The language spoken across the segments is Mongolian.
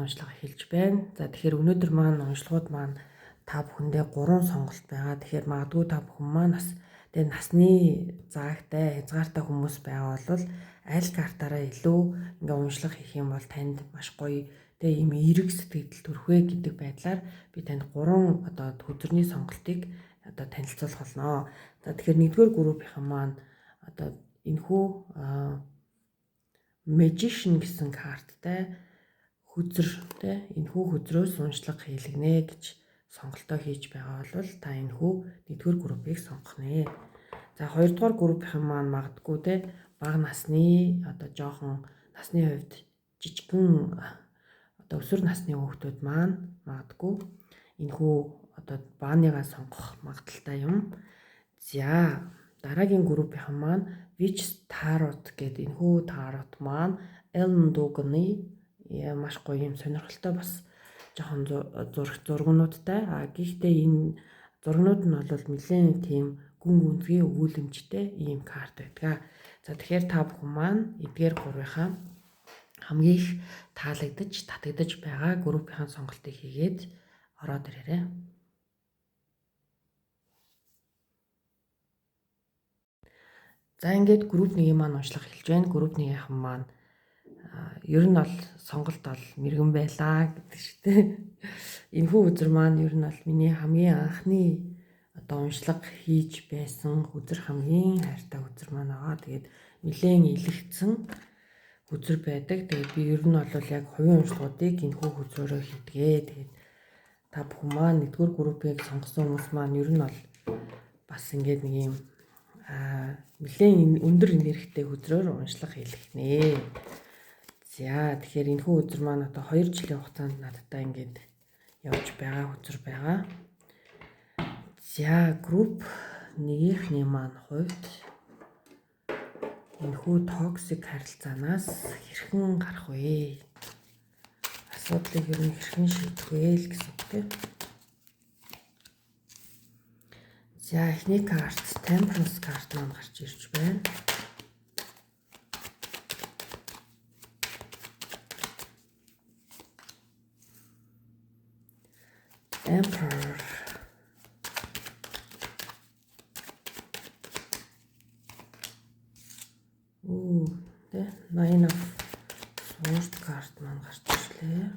уншлага эхэлж байна. За тэгэхээр өнөөдөр маань уншлагууд маань та бүхэндээ 3 сонголт байгаа. Тэгэхээр магадгүй та бүхэн маань бас тэгээ насны заагтай, хязгаартай хүмүүс байгаа бол аль картаараа илүү ингээ уншлага хийх юм бол танд маш гоё тэгээ ийм эерэг сэтгэл төрөх вэ гэдэг байдлаар би танд 3 одоо хөзрөний сонголтыг одоо танилцуулах болно. За тэгэхээр нэгдүгээр группийнхан маань одоо энэхүү Magician гэсэн карттай хөзөр тэ энэхүү хөзрөөс уншлага хийлгэнэ гэж сонголтоо хийж байгаа бол та энэхүү нэгдүгээр группийг сонгох нэ. За хоёрдугаар группийнхан маань магадгүй тэ бага насны одоо жоохон насны хувьд жижигхэн одоо өсвөр насны хүүхдүүд маань магадгүй энэхүү одоо бааныгаа сонгох магадлалтай юм. За дараагийн группийнхан маань Witch Tarot гэдэг энэхүү tarot маань Ellen Dugan-ы маш гоё юм сонирхолтой бас жоохон зураг зургнуудтай. А гэхдээ энэ зургнууд нь бол нэлээд тийм гүн гүнзгий өгүүлэмжтэй ийм карт байдаг. За тэгэхээр та бүхэн маань эдгээр гурвынхаа хамгийн их таалагдаж, татагдаж байгаа группийн сонголтыг хийгээд ороод ирээрэй. За ингээд групп 1-ийн маань уншлага эхэлж байна. Групп 1-ийнхэн маань ер нь бол сонголт бол мэрэгэн байлаа гэдэг шүү дээ. Энэхүү үзэр маань ер нь бол миний хамгийн анхны одоо уншлага хийж байсан үзэр, хамгийн хайртай үзэр маань байгаа. Тэгээд нэлээд илэгцсэн үзэр байдаг. Тэгээд би ер нь бол яг хувийн уншлагуудыг энэхүү үзрөөрөө хийдгээ. Тэгээд та бүхэн маань нэгдүгээр группийг сонгосон хүмүүс маань ер нь бол бас ингээд нэг юм нэлээд өндөр энергитэй хөзрөөр уншлага хийлгэнэ. За тэгэхээр энэхүү хөзөр маань одоо 2 жилийн хугацаанд надтай ингээд явж байгаа хөзөр байгаа. За групп 1-ийнхний маань хувьд энэхүү toxic харилцаанаас хэрхэн гарах вэ? Асуудлыг ер нь хэрхэн шийдэх вэ л гэсэн үг тийм. За эхний карт Temperance карт маань гарч ирж байна. Emperor. Тэ Nine of Swords карт маань гарч ирлээ.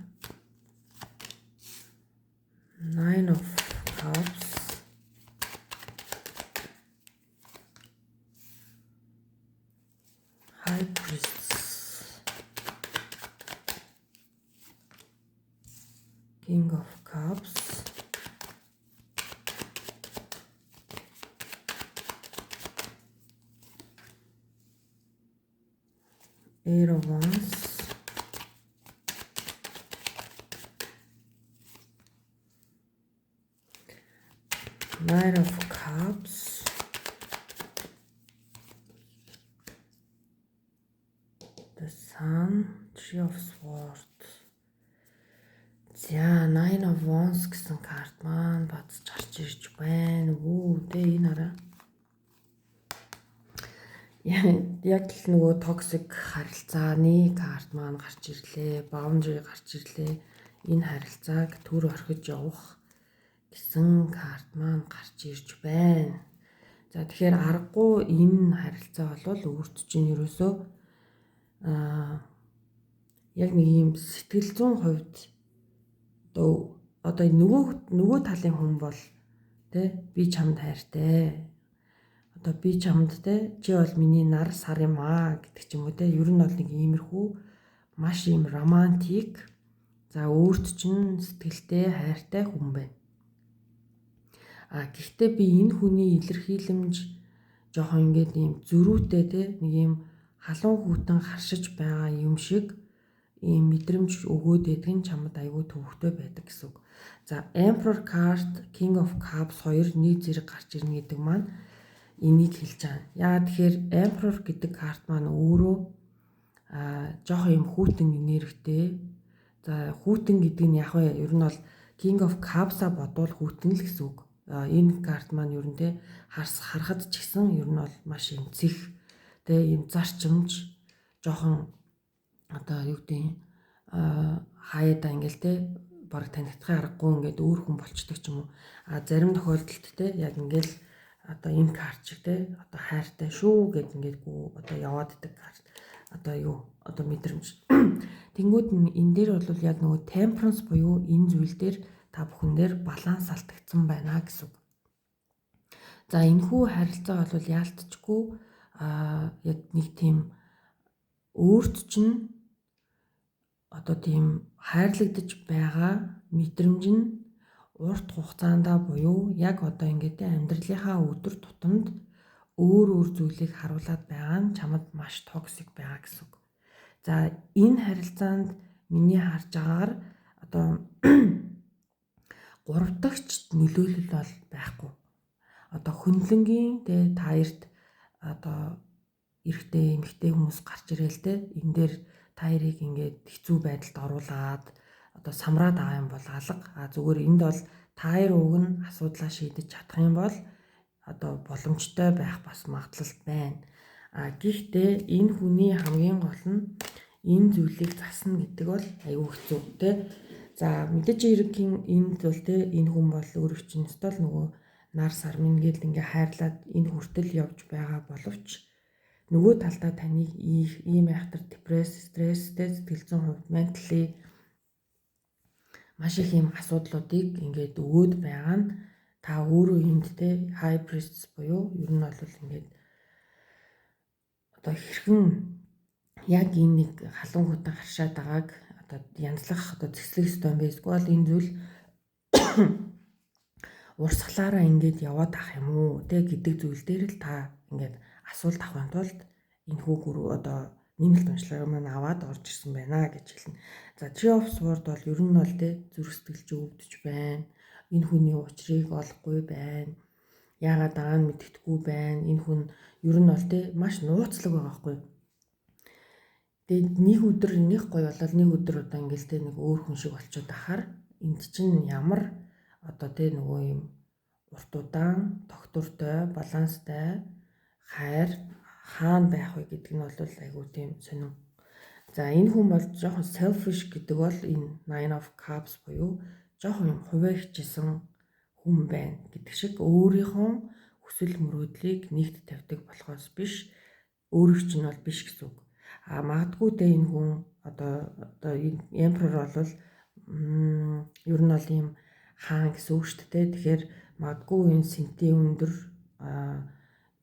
Nine of Cups. High Priestess, King of Cups, Eight of Wands, Knight of Cups, The Sun, Three of Swords. За Nine of Wands гэсэн карт маань бацж гарч ирж байна. Тэ энэ хараа. Яг л нөгөө toxic харилцааны карт маань гарч ирлээ. Boundary гарч ирлээ. Энэ харилцааг төр орхиж явах гэсэн карт маань гарч ирж байна. За тэгэхээр аргагүй энэ харилцаа бол өөрт чинь ерөөсөө яг нэг юм сэтгэл зүйн хувьд одоо нөгөө талын хүн бол тэ би чамд хайртай. Одоо би чамд тэ чи бол миний нар сар юм аа гэдэг ч юм уу тэ. Ер нь бол нэг иймэрхүү маш ийм романтик, за өөрт чинь сэтгэлтэй хайртай хүн байна. А гэхдээ би энэ хүний илэрхийлэмж жоохон ингээд ийм зөрүүтэй тэ нэг ийм халуун хүйтэн харшиж байгаа юм шиг ийм мэдрэмж өгөөд байдаг нь чамд айгүй төвөгтэй байдаг гэсэн үг. За Emperor card, King of Cups хоёр нэг зэрэг гарч ирнэ гэдэг маань энийг хэлж байгаа. Яагаад тэгэхээр Emperor гэдэг карт маань өөрөө жоохон юм хүйтэн энергитэй. За хүйтэн гэдэг нь яг вэ ер нь бол King of Cups-а бодвол хүйтэн л гэсэн үг. Энэ карт маань ер нь те харахад ч гэсэн ер нь бол маш юм цэх те ийм зарчимж жоохон одоо юу гэдэг хаяада ингээл те бараг танигдахын аргагүй ингээд өөр хүн болчдөг ч юм уу. А зарим тохиолдолд те яг ингээл одоо энэ карт шиг те одоо хайртай шүү гэд ингээд гүү одоо яваад идэг карт одоо юу одоо мэдрэмж. Тэнгүүд нь энэ дээр бол яг нөгөө temperance буюу энэ зүйл дээр та бүхэн дээр баланс алдагдсан байна гэсэн үг. За, энэхүү харилцаа бол яалтчгүй яг нэг тийм өөрт чинь одоо тийм хайрлагдаж байгаа мэдрэмж нь урт хугацаанд буюу яг одоо ингээд амьдралынхаа өдөр тутамд өөр өөр зүйлийг харуулад байгаа нь чамд маш toxic байгаа гэсэн үг. За, энэ харилцаанд миний харж байгаагаар одоо гурав дахьч нөлөөлөл бол байхгүй. Одоо хөндлөнгийн тэ та хоёрт одоо эрэгтэй, эмэгтэй хүмүүс гарч ирээл те энэ дээр та хоёрыг ингээд хэцүү байдалд оруулаад одоо самраад байгаа юм бол алга. А зүгээр энд бол та хоёр уг нь асуудлаа шийдэж чадах юм бол одоо боломжтой байх бас магадлал байна. А гэхдээ энэ хүний хамгийн гол нь энэ зүйлийг засна гэдэг бол аюу хэцүү те. За, мэдээж хэргийн энд бол те энэ хүн бол өөрөө чинь ёстой л нөгөө нар сар минь гэл ингээ хайрлаад энэ хүртэл явж байгаа боловч нөгөө талдаа таныг ийм айхтар депресс, стресстэй, сэтгэл зүйн хувьд mentally маш их ийм асуудлуудыг ингээд өгөөд байгаа нь та өөрөө энд те high priestess буюу ер нь бол ингээд одоо хэрхэн яг энэ нэг халуун хүтэн харшаад байгааг одоо янзлах, одоо зэвсэг ёстой юм бэ? Эсвэл энэ зүйл урсгалаараа ингээд яваад ах юм уу тэ гэдэг зүйл дээр л та ингээд асуулт авахын тулд энэ хүү гүр одоо нэмэлт уншлага маань аваад орж ирсэн байна гэж хэлнэ. За, Three of Sword бол ер нь бол тэ зүрх сэтгэл өвдөж байна. Энэ хүний учрыг олохгүй байна. Яагаад байгаа нь мэддэхгүй байна. Энэ хүн ер нь бол тэ маш нууцлаг байгаа байхгүй. Тэгээд нэг өдөр нэг гоё болоод, нэг өдөр одоо ингээл тэ нэг өөр хүн шиг болчиход ахаар энд чинь ямар одоо тэ нөгөө юм урт удаан тогтвортой, баланстай хайр хаана байх вэ гэдэг нь бол айгүй тийм сонин. За, энэ хүн бол жоохон selfish гэдэг бол энэ Nine of Cups буюу жоохон юм хувиа хичээсэн хүн байна гэдэг шиг, өөрийнхөө хүсэл мөрөөдлийг нэгт тавьдаг болохоос биш, өөрөг чинь бол биш гэсэн үг. А магадгүй те энэ хүн одоо энэ Emperor бол ер нь бол ийм хаан гэсэн үг шүү дээ. Тэгэхээр магадгүй энэ сэнтийн өндөр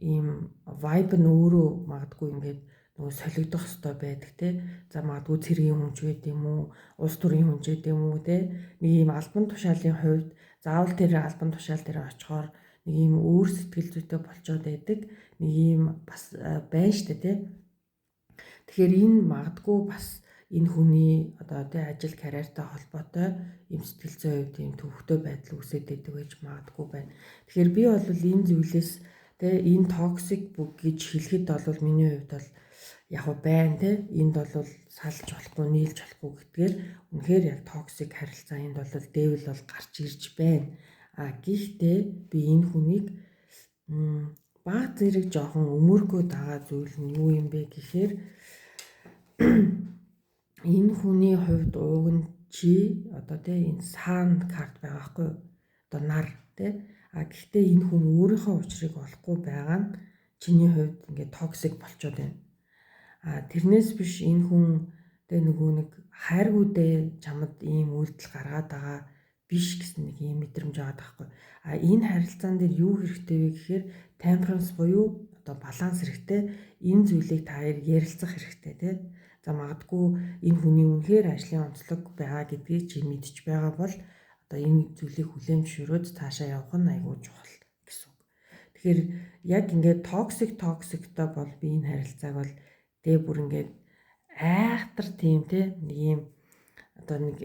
ийм vibe нь өөрөө магадгүй ингээд нөгөө солигдох ёстой байдаг те. За, магадгүй цэргийн хүн ч байд юм уу, улс төрийн хүн ч байд юм уу те. Нэг ийм албан тушаалын хувьд заавал тэр албан тушаал дээр очихоор нэг ийм өөр сэтгэл зүйтэй болчоод байдаг. Нэг ийм бас байна штэ те. Тэгэхээр энэ магадгүй бас энэ хүний одоо тий ажил карьертай холбоотой ийм сэтгэл зүйн хувьд ийм төвөгтэй байдал үүсээд байдаг байж магадгүй байна. Тэгэхээр би бол энэ зүйлээс тэ энэ toxic бүх гэж хэлэхэд бол миний хувьд бол яг байна те, энд бол салж болохгүй, нийлж болохгүй гэдгээр үнэхээр яг toxic харилцаа, энд бол devil бол гарч ирж байна. А гэхдээ би энэ хүнийг баг зэрэг жоохон өмөргөө байгаа зүйл нь юу юм бэ гэхээр энэ хүний хувьд ууг нь чи одоо тий энэ sun карт байгаа байхгүй юу? Одоо нар тий. А гэхдээ энэ хүн өөрийнхөө учрыг олохгүй байгаа нь чиний хувьд ингээд toxic болчоод байна. А тэрнээс биш энэ хүн тэ нөгөө нэг хайргуудээ чамд ийм үйлдэл гаргаад байгаа биш гэсэн нэг ийм мэдрэмж байгаа байхгүй. А энэ харилцаан дээр юу хэрэгтэй вэ гэхээр temperance буюу одоо баланс хэрэгтэй. Энэ зүйлийг та хоёр ярилцах хэрэгтэй тий. За, магадгүй энэ хүний үнэхээр ажлын онцлог байгаа гэдгийг чи мэдж байгаа бол одоо энэ зүйлийг хүлээн зөвшөөрөөд цаашаа явах нь айгүй чухал гэсэн үг. Тэгэхээр яг ингээд toxic toxic-той бол би энэ харилцааг бол тэгээ бүр ингээд айхтар тийм те нэг юм одоо нэг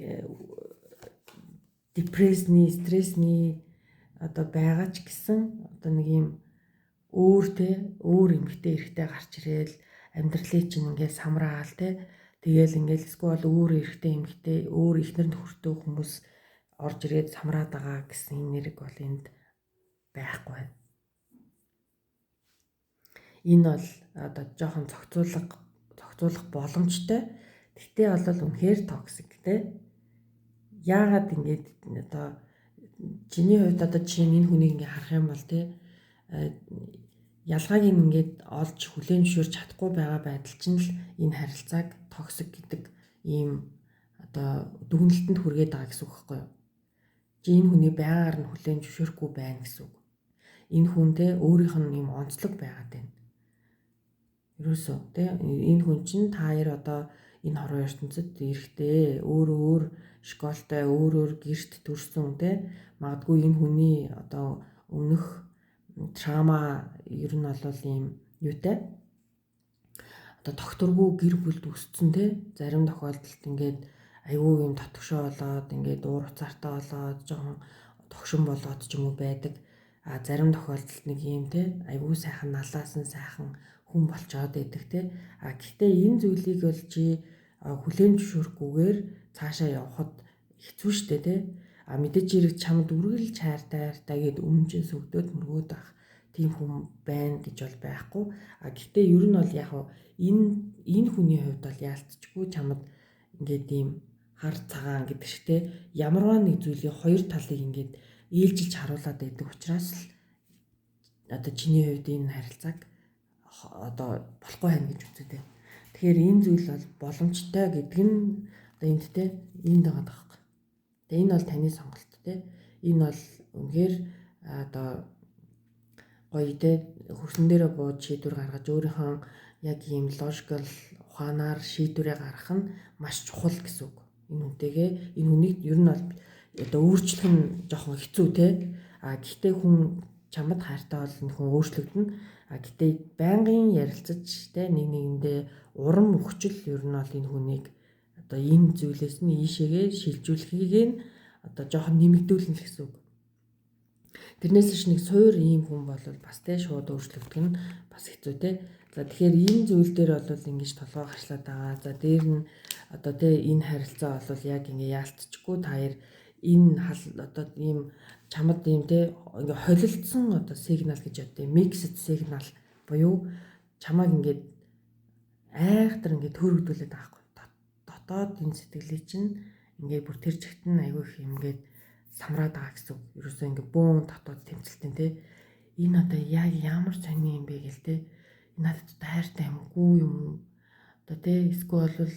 депрессний, стрессний одоо байгаа ч гэсэн одоо нэг юм өөр те өөр эмэгтэй эрэгтэй гарч ирээл амьдралыг чинь ингээд самраал те, тэгэл ингээд эсвэл өөр эрэгтэй, эмэгтэй, өөр эхнэр нөхөртөө хүмүүс орж ирээд самраад байгаа гэсэн энэ нэрэг бол энд байхгүй байна. Энэ бол одоо жоохон зохицуулах боломжтой. Гэхдээ бол үнэхээр toxic те. Яагаад ингэж одоо чиний хувьд одоо жишээ нь энэ хүнийг ингээ харах юм бол те ялгааг ингээд олж хүлээн зөвшөөрч чадахгүй байгаа байдал чинь л энэ харилцааг toxic гэдэг ийм одоо дүгнэлтэнд хүргээд байгаа гэсэн үг байхгүй юу? Чи энэ хүний байгаагаар нь хүлээн зөвшөөрөхгүй байна гэсэн үг. Энэ хүн те өөрийнх нь ийм онцлог байгаад байна. Ерөөсөө те энэ хүн чинь та хоёр одоо энэ хорвоо ертөнцид эрэхтэй өөр өөр школтой, өөр өөр гэрт төрсөн те, магадгүй энэ хүний одоо өмнөх trauma ер нь бол ийм юутай одоо тогтворгүй гэр бүлд өссөн те, зарим тохиолдолд ингээд айгүй юм дотгошоо болоод, ингээд уур уцаартай болоод, жоохон догшин болоод ч юм уу байдаг. А зарим тохиолдолд нэг юм те айгүй сайхан налаасан сайхан хүн болчоод байдаг те. А гэхдээ энэ зүйлийг бол чи хүлээн зөвшөөрөхгүйгээр цаашаа явхад хэцүү шттэ те. А мэдээж хэрэг чамд үргэлж хайртай хайртай гэд өмнө чинь сүгдөөд мөргөөд байх тийм хүн байна гэж бол байхгүй. А гэхдээ ер нь бол яг энэ хүний хувьд бол яалтчгүй чамд ингээд ийм хар цагаан гэдэг шиг те, ямарваа нэг зүйлийн хоёр талыг ингээд ээлжилж харуулад байдаг учраас л одоо чиний хувьд энэ харилцааг одоо болохгүй байна гэж үздэг. Тэгэхээр энэ зүйл бол боломжтой гэдэг нь одоо энд те энд байгаа байхгүй. Тэгээ энэ бол таны сонголт те. Энэ бол үнэхээр одоо гоё те хөрсөн дээрээ бууж шийдвэр гаргаж, өөрийнхөө яг ийм logical ухаанаар шийдвэрээ гаргах нь маш чухал гэсэн үг. Энэ хүнтэйгээ, энэ хүнийг ер нь бол одоо өөрчлөх нь жоохон хэцүү те. А гэхдээ хүн чамд хайртай бол энэ хүн өөрчлөгдөнө. А гэхдээ байнгын ярилцаж те, нэг нэгэндээ урам өгчл ер нь бол энэ хүнийг одоо энэ зүйлээс нь ийшээгээ шилжүүлэхийг нь одоо жоохон нэмэгдүүлнэ л гэсэн үг. Тэрнээс ч нэг суур ийм хүн бол бас те шууд өөрчлөгдөх нь бас хэцүү те. За, тэгэхээр энэ зүйл дээр бол ингэж толгой хашлаад байгаа. За, дээр нь одоо те энэ харилцаа бол яг ингэ яалтчгүй та хоёр энэ хал одоо ийм чамд ийм те ингээ холилдсон одоо сигнал гэж яддаг. Mixed signal буюу чамааг ингээд айхтар ингээд төөрөгдүүлээд байгаа байхгүй. Дотоод энэ сэтгэлээ чинь ингээд бүр тэр чигт нь айгүй их ингээд самраад байгаа гэсэн үг. Ерөөсөө ингээд бөөн дотоод тэмцэлтэн те. Энэ одоо яг ямар сони юм бэ гэл те. Энэ надад одоо хайртай юм уу юм уу? Одоо те эсвэл бол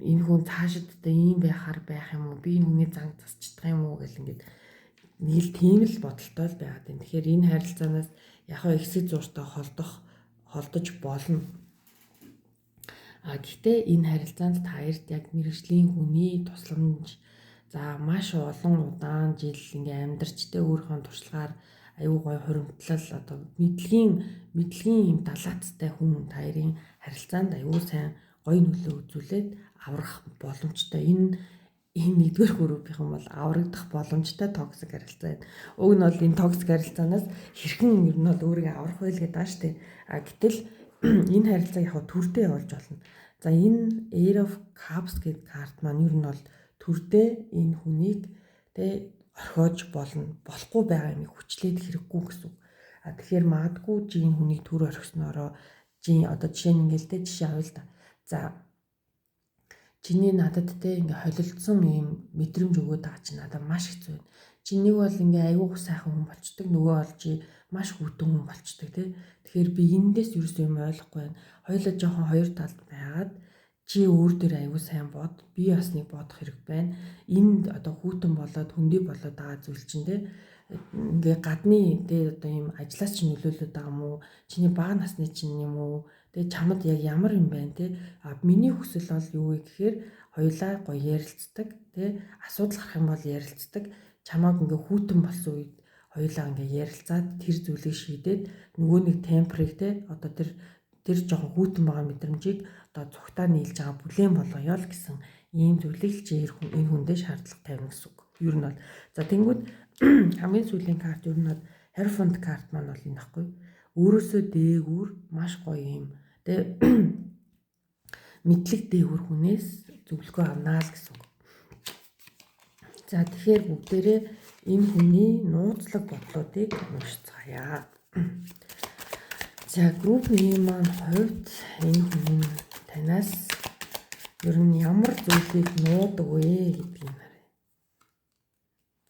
энэ хүн цаашид одоо ийм байхаар байх юм уу? Би энэ хүний занг засчихдаг юм уу гэл ингээд нэг л тийм л бодолтой л байгаад байна. Тэгэхээр энэ харилцаанаас яг хаа ихсэг зууртаа холдож болно. А гэхдээ энэ харилцаанд та хоёрт яг мэргэжлийн хүний тусламж, за, маш олон удаан жил ингээ амьдарч тэ өөрийнхөө туршлагаар аюу гой хуримтлал одоо мэдлэгийн юм далаацтай хүн та хоёрын харилцаанд аюу сайн гоё нөлөө үзүүлээд аврах боломжтой. Энэ нэгдүгээр группийнхэн бол аврагдах боломжтой toxic харилцаа байна. Уг нь бол энэ toxic харилцаанаас хэрхэн ер нь бол өөрийгөө аврах вэ гэдэг байгаа шүү дээ. А гэтэл энэ харилцааг яг төрдөө явуулж болно. За, энэ Ace of Cups гэдэг карт маань ер нь бол төрдөө энэ хүнийг тэ орхиож болно. Болохгүй байгаа юмыг хүчлээд хэрэггүй гэсэн үг. А тэгэхээр магадгүй чи энэ хүнийг төр орхисноороо чи одоо жишээ нь ингээл те жишээ авъя л да. За, чиний надад те ингээ холилдсон ийм мэдрэмж өгөөд байгаа чинь надад маш хэцүү байна. Чи нэг бол ингээ аюу сайхан хүн болчдөг, нөгөө бол чи маш хүйтэн хүн болчдөг те. Тэгэхээр би эндээс ерөөсөө юм ойлгохгүй байна. Хоёулаа жоохон хоёр талд байгаад чи өөр дээр аюу сайн бод. Би бас нэг бодох хэрэг байна. Энд одоо хүйтэн болоод хүндий болоод байгаа зүйл чинь те ингээ гадны те одоо ийм ажлаас чинь нөлөөлөд байгаа юм уу? Чиний бага насны чинь юм уу? Тэгээ чамд яг ямар юм байна те? А миний хүсэл бол юу вэ гэхээр хоёулаа гоё ярилцдаг те, асуудал гарах юм бол ярилцдаг. Чамааг ингээ хүйтэн болсон үед хоёулаа ингээ ярилцаад тэр зүйлийг шийдээд нөгөө нэг temper ыг те одоо тэр жоохон хүйтэн байгаа мэдрэмжийг одоо цугтаа нийлж байгаа бүлээн болгоё л гэсэн ийм зүйлийг л чи энэ хүндээ шаардлага тавина гэсэн үг. Ер нь бол за тэнгүүд хамгийн сүүлийн карт ер нь бол Hierophant карт маань бол энэ байхгүй. Өөрөөсөө дээгүүр маш гоё юм тэ мэдлэг дээгүүр хүнээс зөвлөгөө авнаа л гэсэн үг. За, тэгэхээр бүгдээрээ энэ хүний нууцлаг бодлуудыг уншицгаая. За, групп 1 маань хувьд энэ хүн танаас Ер нь ямар зүйлийг нуудаг вэ гэдгийг харъя.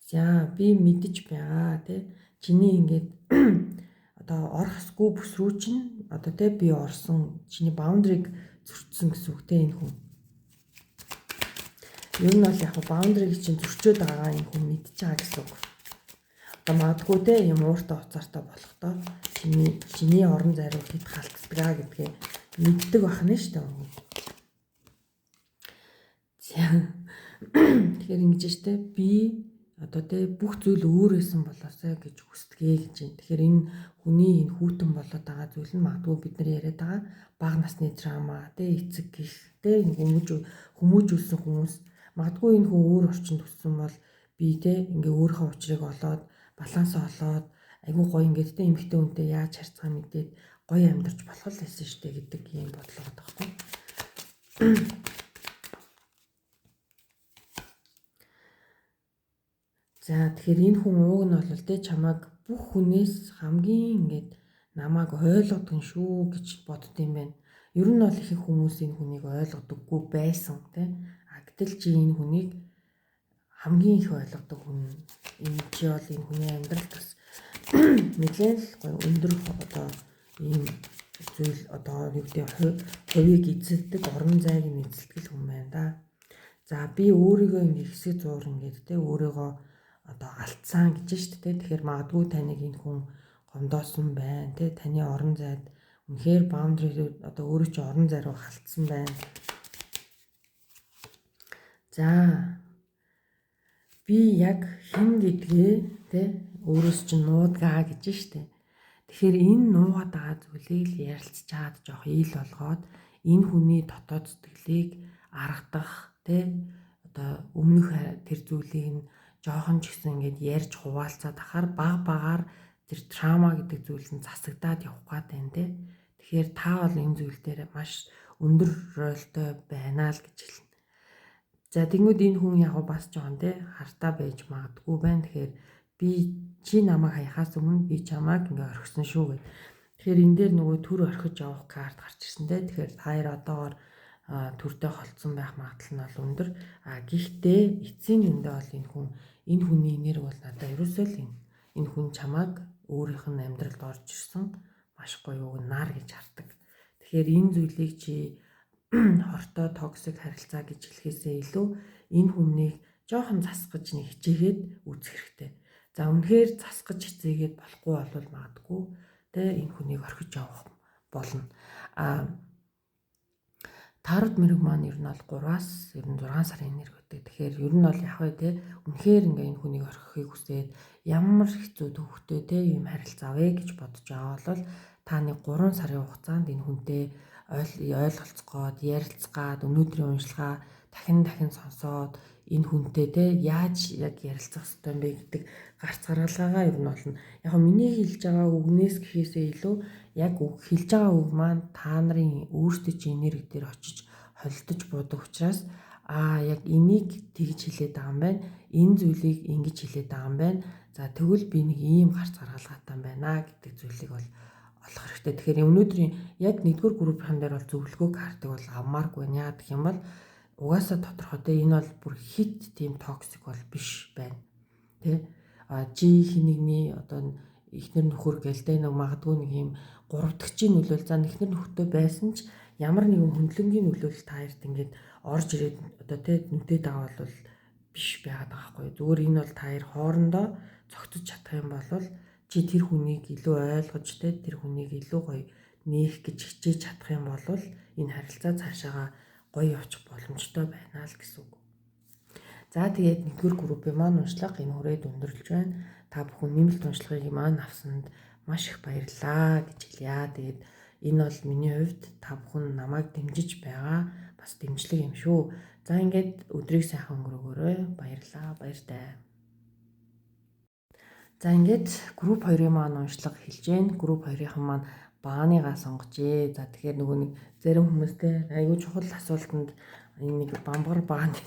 За би мэдэж байгаа тий. Чиний ингээд одоо орох ёсгүй бүс рүү чинь одоо тий би орсон, чиний boundary-г зөрчсөн гэсэн үг те энэ хүн. Ер нь бол яг boundary-г чинь зөрчөөд байгаа энэ хүн мэдж байгаа гэсэн үг. Одоо магадгүй те юм ууртай уцаартай болохдоо чиний орон зай руу хэд халтдгаа гэдгээ мэддэг байх нь шүү дээ. За тэгэхээр ингэж штэ би одоо те бүх зүйл өөр байсан болоосай гэж хүсдэгэ гэж байна. Тэгэхээр энэ хүний энэ хүйтэн болоод байгаа зүйл нь магадгүй бид нар яриад байгаа бага насны трама те эцэг гих те хүмүүжүүлсэн хүмүүс магадгүй энэ хүн өөр орчинд өссөн бол би те ингээ өөрийнхөө учрыг олоод балансаа олоод айгүй гоё ингээд те эмэгтэй хүнтэй яаж харьцаа мэдээд гоё амьдарч болох л байсан штэ гэдэг ийм бодлого байгаа байхгүй. За тэгэхээр энэ хүн ууг нь бол те чамайг бүх хүнээс хамгийн ингээд намайг ойлгодог нь шүү гэж бодд юм байна. Ер нь бол их хүмүүс энэ хүнийг ойлгодоггүй байсан те. А гэтэл чи энэ хүнийг хамгийн их ойлгодог хүн. Энэ чи бол энэ хүний амьдралд бас нэлээд л гоё өндөр одоо ийм зүйл одоо юу гэдэг хувийг эзэлдэг, орон зайг нь эзэлдэг хүн байна да. За би өөрийгөө ингээд хэсэг зуур ингээд те өөрийгөө одоо алдсан гэж шүү дээ. Тэгэхээр магадгүй таныг энэ хүн гомдоосон байна те. Таны орон зайд үнэхээр boundary одоо өөрөө чи орон зай руу халтсан байна. За би яг хэн гэдгээ те өөрөөс чинь нуудгаа гэж шүү дээ. Тэгэхээр энэ нуугаад байгаа зүйлийг л ярилцж чаад жоох ил болгоод энэ хүний дотоод сэтгэлийг аргадах те одоо өмнөх тэр зүйлийг нь жоохон ч гэсэн ингээд ярьж хуваалцаад ахаар баг багаар тэр трама гэдэг зүйл нь засагдаад явах гээд байна те. Тэгэхээр та бол энэ зүйл дээр маш өндөр ролтой байна л гэж хэлнэ. За тэнгууд энэ хүн яг бас жоохон те хартаа байж магадгүй байна. Тэгэхээр би чи намайг хаяхаас өмнө би чамайг ингээ орхисон шүү гэд. Тэгэхээр энэ дээр нөгөө төр орхиж явах карт гарч ирсэн те. Тэгэхээр та хоёр одоогоор төрдөө холцсон байх магадлал нь бол өндөр. А гэхдээ эцсийн дүндээ бол энэ хүн энэ хүний энерги бол надад ерөөсөө л энэ хүн чамайг өөрийнх нь амьдралд орж ирсэн маш гоё уг нар гэж хардаг. Тэгэхээр энэ зүйлийг чи хортой токсик харилцаа гэж хэлэхээсээ илүү энэ хүнийг жоохон засгаж нэг хичээгээд үзэх хэрэгтэй. За үнэхээр засгаж хичээгээд болохгүй бол магадгүй тэ энэ хүнийг орхиж явах болно. А Тарод мэрэг маань ер нь бол 3-аас ер нь 6 сарын энерги өгдөг. Тэгэхээр ер нь бол яг вэ те үнэхээр ингээ энэ хүнийг орхихыг хүсээд ямар хэцүү төвхтэй те юм харилцаа вэ гэж бодож байгаа бол та нэг 3 сарын хугацаанд энэ хүнтэй ойлголцох гээд ярилцах гээд өнөөдрийн уншилгаа дахин дахин сонсоод энэ хүнтэй те яаж яг ярилцах ёстой юм бэ гэдэг гарц гаргалгаагаа ер нь болно. Яг миний хэлж байгаа үгнээс гэхээсээ илүү яг үг хэлж байгаа үг маань та нарын өөрсдөө чи энерги дээр очиж холилдож буудаг учраас аа яг энийг тэгж хэлээд байгаа юм байна. Энэ зүйлийг ингэж хэлээд байгаа юм байна. За тэгвэл би нэг ийм гарц гаргалгаатай байна гэдэг зүйлийг бол олох хэрэгтэй. Тэгэхээр өнөөдрийн яг нэгдүгээр группийн дээр бол зөвлөгөө картыг бол авмааргүй байна. Яагаад гэх юм бол угаасаа тодорхой те энэ бол бүр хит тийм токсик бол биш байна. Тэ а чи хинэгний одоо эхнэр нөхөр гээл те нэг магадгүй нэг юм гурав дахьчийн нөлөөл за эхнэр нөхөртэй байсан ч ямар нэгэн хөндлөнгийн нөлөөлөл та хоёрт ингээд орж ирээд одоо те нүтэд байгаа бол биш байгаад байгаа байхгүй. Зүгээр энэ бол та хоёр хоорондоо зохицож чадах юм бол чи тэр хүнийг илүү ойлгож те тэр хүнийг илүү гоё нээх гэж хичээж чадах юм бол энэ харилцаа цаашаага гоё явчих боломжтой байна л гэсэн үг. За тэгээд нэгдүгээр группийн маань уншлага энэ хүрээд өндөрлөж байна. Та бүхэн нэмэлт уншлагыг маань авсанд маш их баярлалаа гэж хэлье. Тэгээд энэ бол миний хувьд та бүхэн намайг дэмжиж байгаа бас дэмжлэг юм шүү. За ингээд өдрийг сайхан өнгөрөөгөөрэй. Баярлалаа. Баяртай. За ингээд групп 2-ын маань уншлага хэлж гэн. Групп 2-ийнхан маань бааныгаа сонгожээ. За тэгэхээр нөгөө нэг зарим хүмүүстэй айгүй чухал асуултанд энэ нэг бамбар бааныг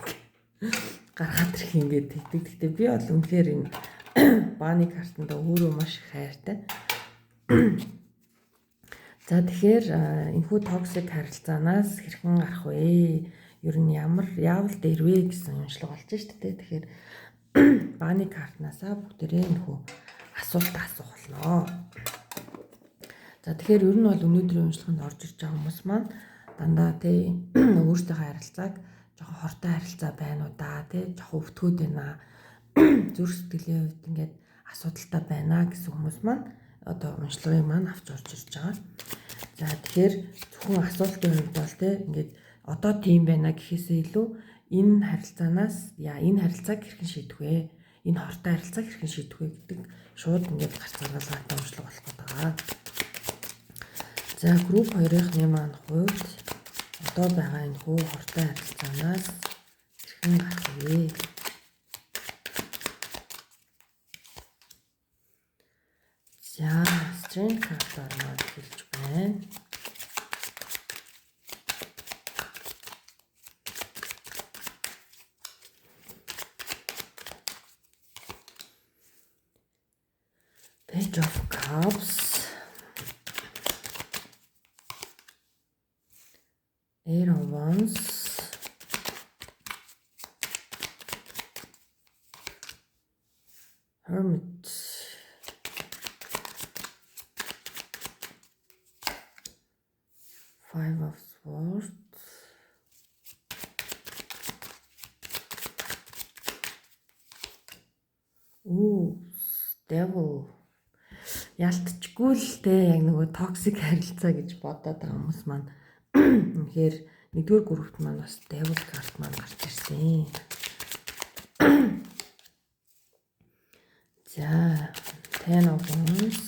гаргаад ирэх ингээд тэгдэг. Гэхдээ би бол үнэхээр энэ бааны картанд өөрөө маш их хайртай. За тэгэхээр энэхүү токсик харилцаанаас хэрхэн гарах вэ? Ер нь ямар яавал дээр вэ гэсэн уншлага болж шүү дээ. Тэгэхээр бааны картнаасаа бүгдээрээ нөхөө асуулт асуух болно. За, тэгэхээр ер нь бол өнөөдрийн уншлаганд орж ирж байгаа хүмүүс маань дандаа тий өөрсдийнхөө харилцааг жоохон хортой харилцаа байна уу да, тий жоохон өвтгөөд байна, зүрх сэтгэлийн хувьд ингээд асуудалтай байна гэсэн хүмүүс маань одоо уншлагыг маань авч орж ирж байгаа. За, тэгэхээр зөвхөн асуултын хувьд бол тий ингээд одоо тийм байна гэхээсээ илүү энэ харилцаанаас яа энэ харилцааг хэрхэн шийдэх вэ? Энэ хортой харилцааг хэрхэн шийдэх вэ гэдэг шууд ингээд гарц гаргалгаатай уншлага болох гэдэг байгаа. За, групп 2-ын маань хувьд одоо байгаа энэ хүү хортой харилцаанаас хэрхэн гарах вэ? За, Strength картаар маань хэлж байна. Page of Cups, Eight of Wands, Hermit, Five of Swords, Ooh, Devil. Ялтчгүй л те яг нөгөө toxic харилцаа гэж бодоод байгаа хүмүүс маань үнэхээр нэгдүгээр группт маань бас Devil card маань гарч ирсэн. За, Ten of Wands,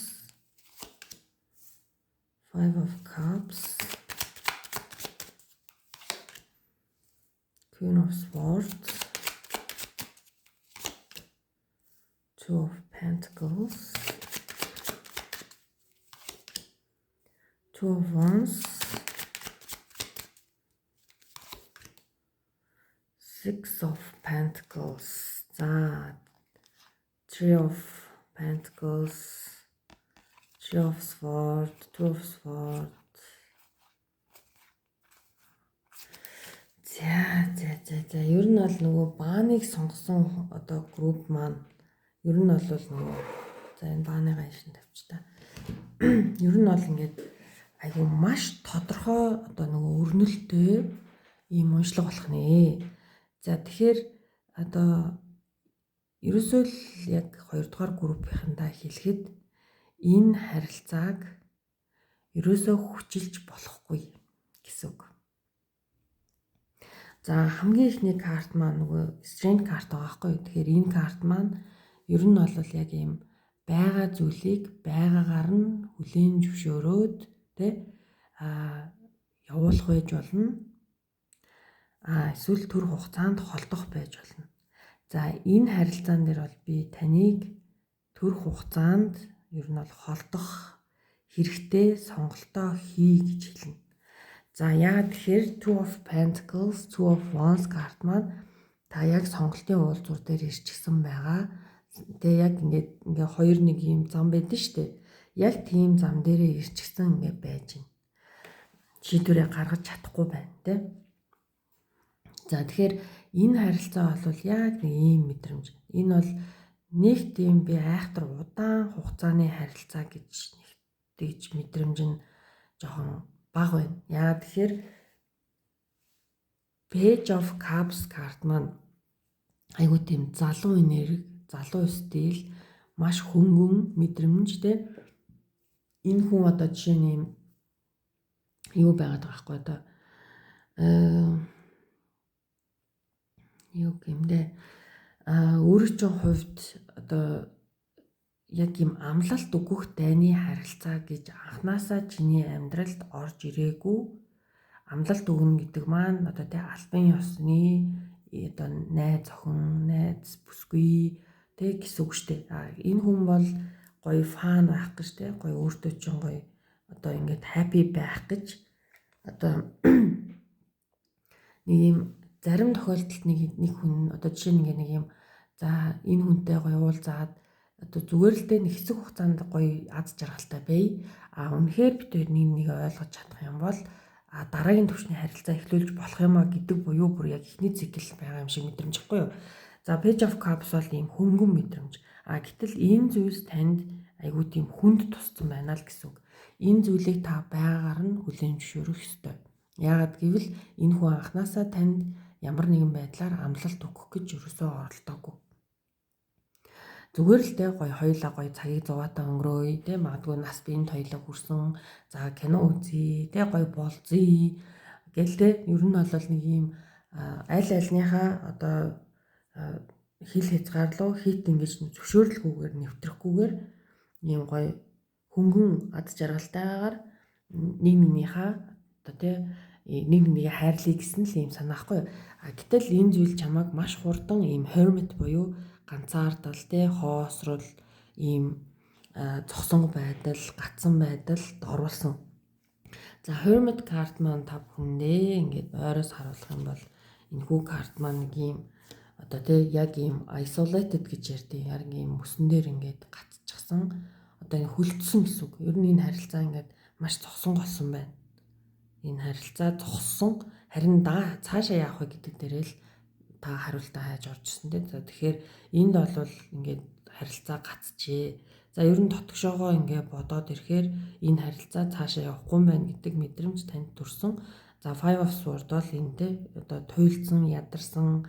Five of Cups, Queen of Swords, Two of Pentacles, Two of Wands, Six of Pentacles. За, Three of Pentacles, Three of Swords, Two of Swords. За. Ер нь бол нөгөө бааныг сонгосон одоо групп маань ер нь бол нөгөө за энэ бааныгаа шин тавьч та. Ер нь бол ингээд айгу маш тодорхой одоо нөгөө өрнөлттэй ийм уншлага болох нэ. За, тэгэхээр одоо ерөөсөө л яг хоёрдугаар группийнхандаа хэлэхэд энэ харилцааг ерөөсөө хүчилж болохгүй гэсэн үг. За, хамгийн эхний карт маань нөгөө Strength карт байгаа байхгүй юу? Тэгэхээр энэ карт маань ер нь бол яг ийм байгаа зүйлийг байгаагаар нь хүлээн зөвшөөрөөд тэ явуулах байж болно. Эсвэл төр хугацаанд холдох байж болно. За, энэ харилцаан дээр бол би таныг төр хугацаанд ер нь бол холдох хэрэгтэй сонголтоо хий гэж хэлнэ. За, яагаад тэгэхээр Two of Pentacles, Two of Wands карт маань та яг сонголтын уулзуур дээр ирчихсэн байгаа. Тэгээ яг ингээд ингээ хоёр нэг юм зам байдэн штэ. Яг тийм зам дээрээ ирчихсэн ингээ байж байна. Шийдвэрээ гаргаж чадахгүй байна те. За, тэгэхээр энэ харилцаа бол яг нэг ийм мэдрэмж. Энэ бол нэг тийм би айхтар удаан хугацааны харилцаа гэж тэгж мэдрэмж нь жоохон бага байна. Яагаад тэгэхээр Page of Cups карт маань айгуу тийм залуу энерги, залуу стил, маш хөнгөн мэдрэмж те. Энэ хүн одоо жишээ нь юм юу байгаад байгаа байхгүй одоо юу гэмдэ өөрийн чинь хувьд одоо яг юм амлалт өгөх дайны харилцаа гэж анханасаа чиний амьдралд орж ирээгүй. Амлалт өгнө гэдэг маань одоо тий албан ёсны одоо найз охин, найз бүсгүй тий гэсэн үг шүү дээ. А энэ хүн бол гоё fun байх гэж тий гоё өөртөө чинь гоё одоо ингээд happy байх гэж одоо нэг юм зарим тохиолдолд нэг хүн одоо жишээ нь ингээд нэг юм за энэ хүнтэй гоё уулзаад одоо зүгээр л дээ нэг хэсэг хугацаанд гоё аз жаргалтай бай. А үнэхээр бид хоёр нэг нэг ойлгож чадах юм бол дараагийн түвшний харилцаа эхлүүлж болох юм а гэдэг буюу бүр яг эхний цикл байгаа юм шиг мэдрэмж баггүй юу. За, Page of Cups бол ийм хөнгөн мэдрэмж. Гэтэл энэ зүйлс танд айгүй тийм хүнд туссан байна л гэсэн үг. Энэ зүйлийг та байгаагаар нь хүлээн зөвшөөрөх ёстой. Яагаад гэвэл энэ хүн анханасаа танд ямар нэгэн байдлаар амлалт өгөх гэж ерөөсөө оролдоогүй. Зүгээр л те гоё хоёлаа гоё цагийг зуваатай өнгөрөөе те, магадгүй нас биенд хоёлаа хүрсэн, за кино үзье те, гоё болзъя гэл те, ер нь бол нэг ийм аль альныхаа одоо хил хязгаарлуу хит ингэж зөвшөөрлгүйгээр нэвтрэхгүйгээр ийм гоё хөнгөн ад жаргалтайгаар нэг нэгнийхээ одоо те нэг нэгээ хайрлая гэсэн л ийм санаа ахгүй. Гэтэл энэ зүйл чамайг маш хурдан ийм hermit буюу ганцаардал те, хоосрол, ийм зогсон байдал, гацсан байдалд оруулсан. За, hermit карт маань та бүхэндээ ингээд ойроос харуулах юм бол энэхүү карт маань нэг ийм одоо те яг ийм isolated гэж ярьдаг. Яг ийм мөсөн дээр ингээд гацчихсан. Одоо энэ хөлдсөн гэсэн үг. Ер нь энэ харилцаа ингээд маш зогсон болсон байна. Энэ харилцаа зогссон. Харин цаашаа яах вэ гэдэг дээрээ л та хариултаа хайж орж ирсэн те. За, тэгэхээр энд бол ингээд харилцаа гацжээ. За, ер нь дотгошоогоо ингээ бодоод ирэхээр энэ харилцаа цаашаа явахгүй юм байна гэдэг мэдрэмж танд төрсөн. За, Five of Swords бол энэ те одоо туйлдсан, ядарсан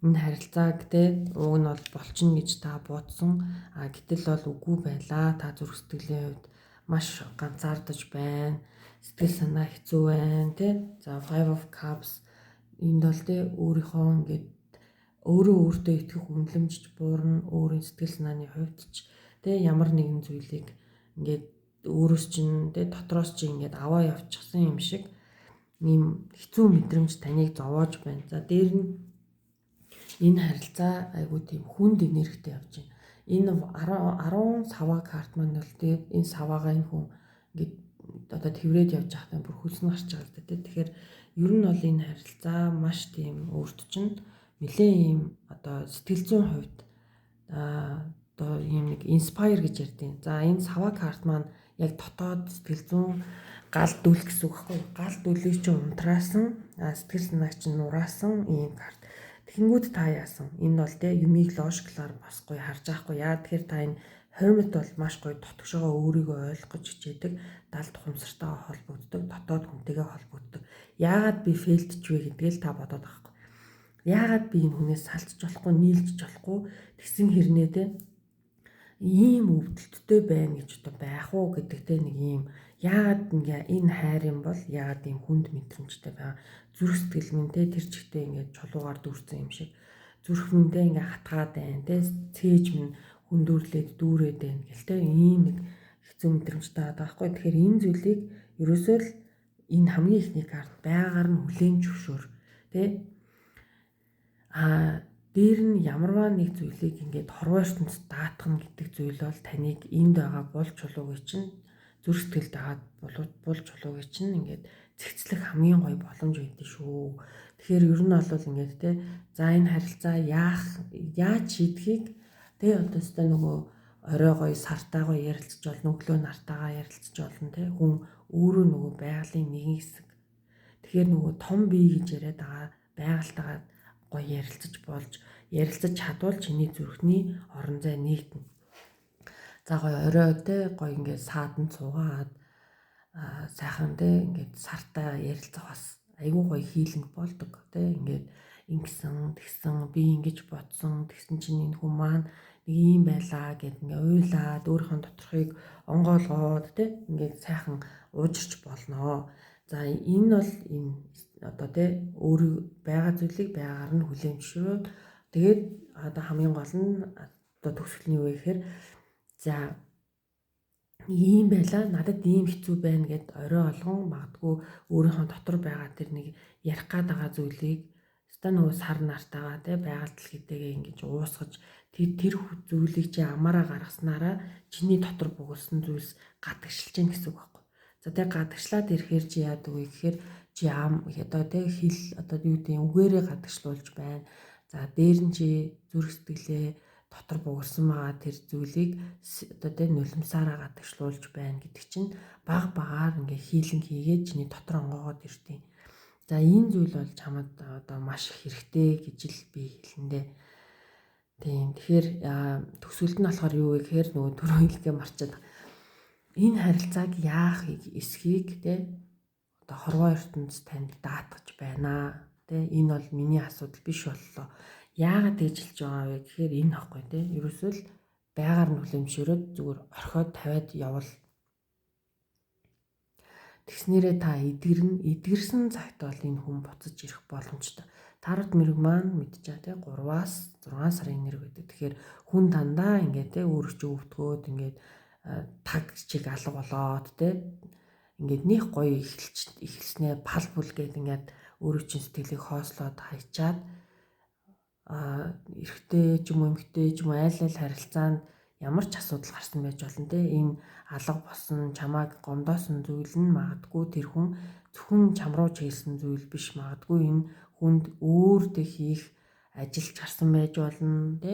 энэ харилцааг те уг нь бол болчихно гэж та бодсон. Гэтэл бол үгүй байлаа. Та зүрх сэтгэлийн хувьд маш ганцаардаж байна. Сэтгэл санаа хэцүү байна те. За, Five of Cups энд бол те өөрийнхөө ингээд өөрөө өөртөө итгэх үнэлэмжч буурна, өөрийн сэтгэл санааны хувьд ч те ямар нэгэн зүйлийг ингээд өөрөөс чинь те дотроос чинь ингээд аваа явчихсан юм шиг ийм хэцүү мэдрэмж таныг зовоож байна. За, дээр нь энэ харилцаа айгуу тийм хүнд энергитэй явж байна. Энэ 10 саваа карт маань бол те энэ саваагаа энэ хүн ингээд одоо тэврээд явж байхдаа бүр хөлс нь гарч байгаа л да те. Тэгэхээр ер нь бол энэ харилцаа маш тийм өөрт чинь нэлээд ийм одоо сэтгэл зүйн хувьд одоо ийм нэг inspire гэж ярьдیں۔ За, энэ саваа карт маань яг дотоод сэтгэл зүйн гал дүл гэсэн үг байхгүй юу? Гал дүлийг чинь унтраасан, сэтгэл санааг чинь нураасан ийм карт. Тэгэнгүүт та яасан? Энэ бол те юмыг логиклаар бас гоё харж байгаа хгүй. Яа тэгэхээр та энэ hermit бол маш гоё дотгошоогоо өөрийгөө ойлгох гэж хичээдэг, далд ухамсартайгаа холбогддог, дотоод хүнтэйгээ холбогддог. Яагаад би fail дч вэ гэдгээл та бодоод байгаа хгүй. Яагаад би энэ хүнээс салцж болохгүй, нийлж болохгүй тэгсэн хэрнээ те ийм өвдөлттэй байна гэж одоо байх уу гэдэг те нэг ийм яагаад ингээ энэ хайр юм бол яагаад ийм хүнд мэдрэмжтэй байгаа, зүрх сэтгэл минь те тэр чигтээ ингээд чулуугаар дүүрсэн юм шиг зүрх минь те ингээ хатгаад байна те, цээж минь хүндүүрлээд дүүрээд байна гэл те ийм нэг хэцүү мэдрэмжтэй байгаа байхгүй. Тэгэхээр энэ зүйлийг ерөөсөө л энэ хамгийн эхний карт байгаагаар нь хүлээн зөвшөөр те. Дээр нь ямарваа нэг зүйлийг ингээд хорвоо ертөнцид даатгана гэдэг зүйл бол таныг энд байгаа бол чулуугийн чинь зүрх сэтгэлд байгаа бол чулуугийн чинь ингээд зэгцлэх хамгийн гоё боломж байдаг шүү. Тэгэхээр ер нь бол ингээд те за энэ харилцаа яаж шийдэхийг те одоо өстой нөгөө орой гоё сартаа гоё ярилцж болно, өглөө нартаагаа ярилцж болно те, хүн өөрөө нөгөө байгалийн нэгэн хэсэг. Тэгэхээр нөгөө том бие гэж яриад байгаа байгальтайгаа гоё ярилцаж болж ярилцаж чадвал чиний зүрхний орон зай нэгдэнэ. За, гоё орой те гоё ингээд сааданд суугаад сайхан те ингээд сартаа ярилцах бас айгүй гоё healing болдог те. Ингээд ингэсэн тэгсэн, би ингэж бодсон, тэгсэн чинь энэ хүн маань нэг ийм байлаа гэд ингээ уйлаад өөрийнхөө доторхыг онгоолгоод те ингээд сайхан уужирч болноо. За, энэ бол энэ одоо те өөрөө байгаа зүйлийг байгаагаар нь хүлээн зөвшөөрөөд тэгээд одоо хамгийн гол нь одоо төгсгөл нь юу вэ гэхээр за ийм байла, надад ийм хэцүү байна гэд орой болгон магадгүй өөрийнхөө дотор байгаа тэр нэг ярих гад байгаа зүйлийг өстой нөгөө сар нартаагаа те байгаль дэлхийтэйгээ ингэж уусгаж тэр зүйлийг чи амаараа гаргаснараа чиний дотор бугуулсан зүйлс гадагшилж гин гэсэн үг байхгүй. За, тэг гадагшлаад ирэхээр чи яадаг вэ гэхээр чи ам одоо те хэл одоо юу гэдэг үгээрээ гадагшлуулж байна. За, дээр нь чи зүрх сэтгэлээ дотор бугарсан байгаа тэр зүйлийг одоо тэ нулимсаараа гадагшлуулж байна гэдэг чинь баг багаар ингээ хийлэн хийгээд чиний дотор онгоогоод ирдэг. За энэ зүйл бол чамд одоо маш их хэрэгтэй гэж л би хэлэндээ. Тийм. Тэгэхээр төгсгөлд нь болохоор юу вэ гэхээр нөгөө түрүү хэлгээ марчаад энэ харилцааг яах эсхийг тэ одоо хорвоо ертөнц танд даатгаж байна. Тэ энэ бол миний асуудал биш боллоо. Яагаад тэгж хэлж байгаа вэ гэхээр энэ аахгүй тэ. Ерөөсөө л байгаар нь хүлэмжшөөрөөд зүгээр орхиод тавиад явал. Тэгснээрээ та эдгэрнэ. Эдгэрсэн цагт бол энэ хүн буцаж ирэх боломжтой. Тарот мэрэг маань мэдчихэ тэ 3-аас 6 сарын нэр гэдэг. Тэгэхээр хүн дандаа ингээд тэ өөрөө чи өвдгөөд ингээд таг чиг алга болоод тэ ингээд нэх гоё эхэлснээ пал бүл гээд ингээд өөрөө чинь сэтгэлийг хоослоод хайчаад эрэгтэй ч юм уу эмэгтэй ч юм уу айл айл харилцаанд ямар ч асуудал гарсан байж болно те. Энэ алга болсон чамааг гомдоосон зүйл нь магадгүй тэр хүн зөвхөн чам руу чиглэсэн зүйл биш, магадгүй энэ хүнд өөр дэ хийх ажил гарсан байж болно те.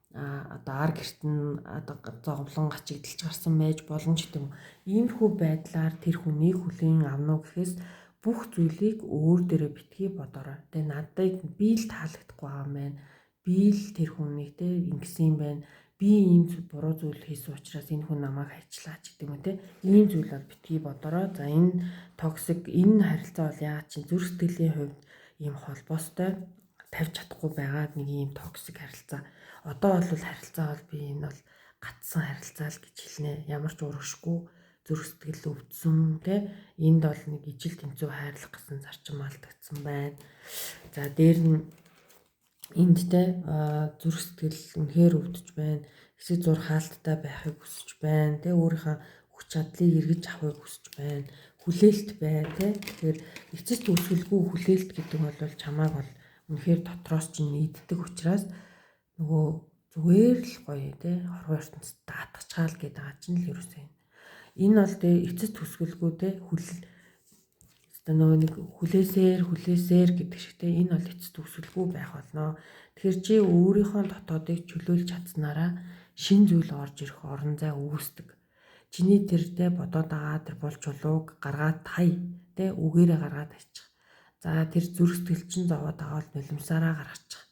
Одоо ар гэрт нь одоо зовлон гачигдалж гарсан байж болно ч гэдэм. Иймэрхүү байдлаар тэр хүнийг хүлээн авна уу гэхээс бүх зүйлийг өөр дээрээ битгий бодоорой. Тэгээ надад би л таалагдахгүй байгаа юм байна. Би л тэр хүнийг те ингэсэн юм байна. Би ийм буруу зүйл хийсэн учраас энэ хүн намайг хайчлаа ч гэдэг юм те. Ийм зүйл бол битгий бодоорой. За энэ токсик энэ харилцаа бол яагаад чинь зүрх сэтгэлийн хувьд ийм холбоостой тавьж чадахгүй байгаа нэг ийм токсик харилцаа. Одоо бол харилцаа бол би энэ бол гатсан харилцаа л гэж хэлнэ. Ямар ч урагшгүй зүрх сэтгэл өвдсөн те. Энд бол нэг ижил тэнцүү хайрлах гэсэн зарчим алдагдсан байна. За дээр нь энд те зүрх сэтгэл үнэхээр өвдөж байна. Хэсэг зур хаалттай байхыг хүсэж байна те. Өөрийнхөө хүч чадлыг эргэж авахыг хүсэж байна. Хүлээлт байна те. Тэгэхээр эцэс төгсгөлгүй хүлээлт гэдэг бол чамааг бол үнэхээр дотроос чинь иддэг учраас нөгөө зүгээр л гоё те хорвоо ертөнцид даатгачгаал гэдэг байгаа чинь л ерөөсөө юм. Энэ бол те эцэс төсгөлгүй те хүлэл одоо нөгөө нэг хүлээсээр гэдэг шиг те энэ бол эцэс төгсгөлгүй байх болно. Тэгэхээр чи өөрийнхөө дотоодыг чөлөөлж чадсанараа шин зүйл орж ирэх орон зай үүсдэг. Чиний тэр те бодоод байгаа тэр бол чулууг гаргаад хай те үгээрээ гаргаад хайчих. За тэр зүрх сэтгэл чинь зовоод байгаа бол нулимсаараа гаргачих.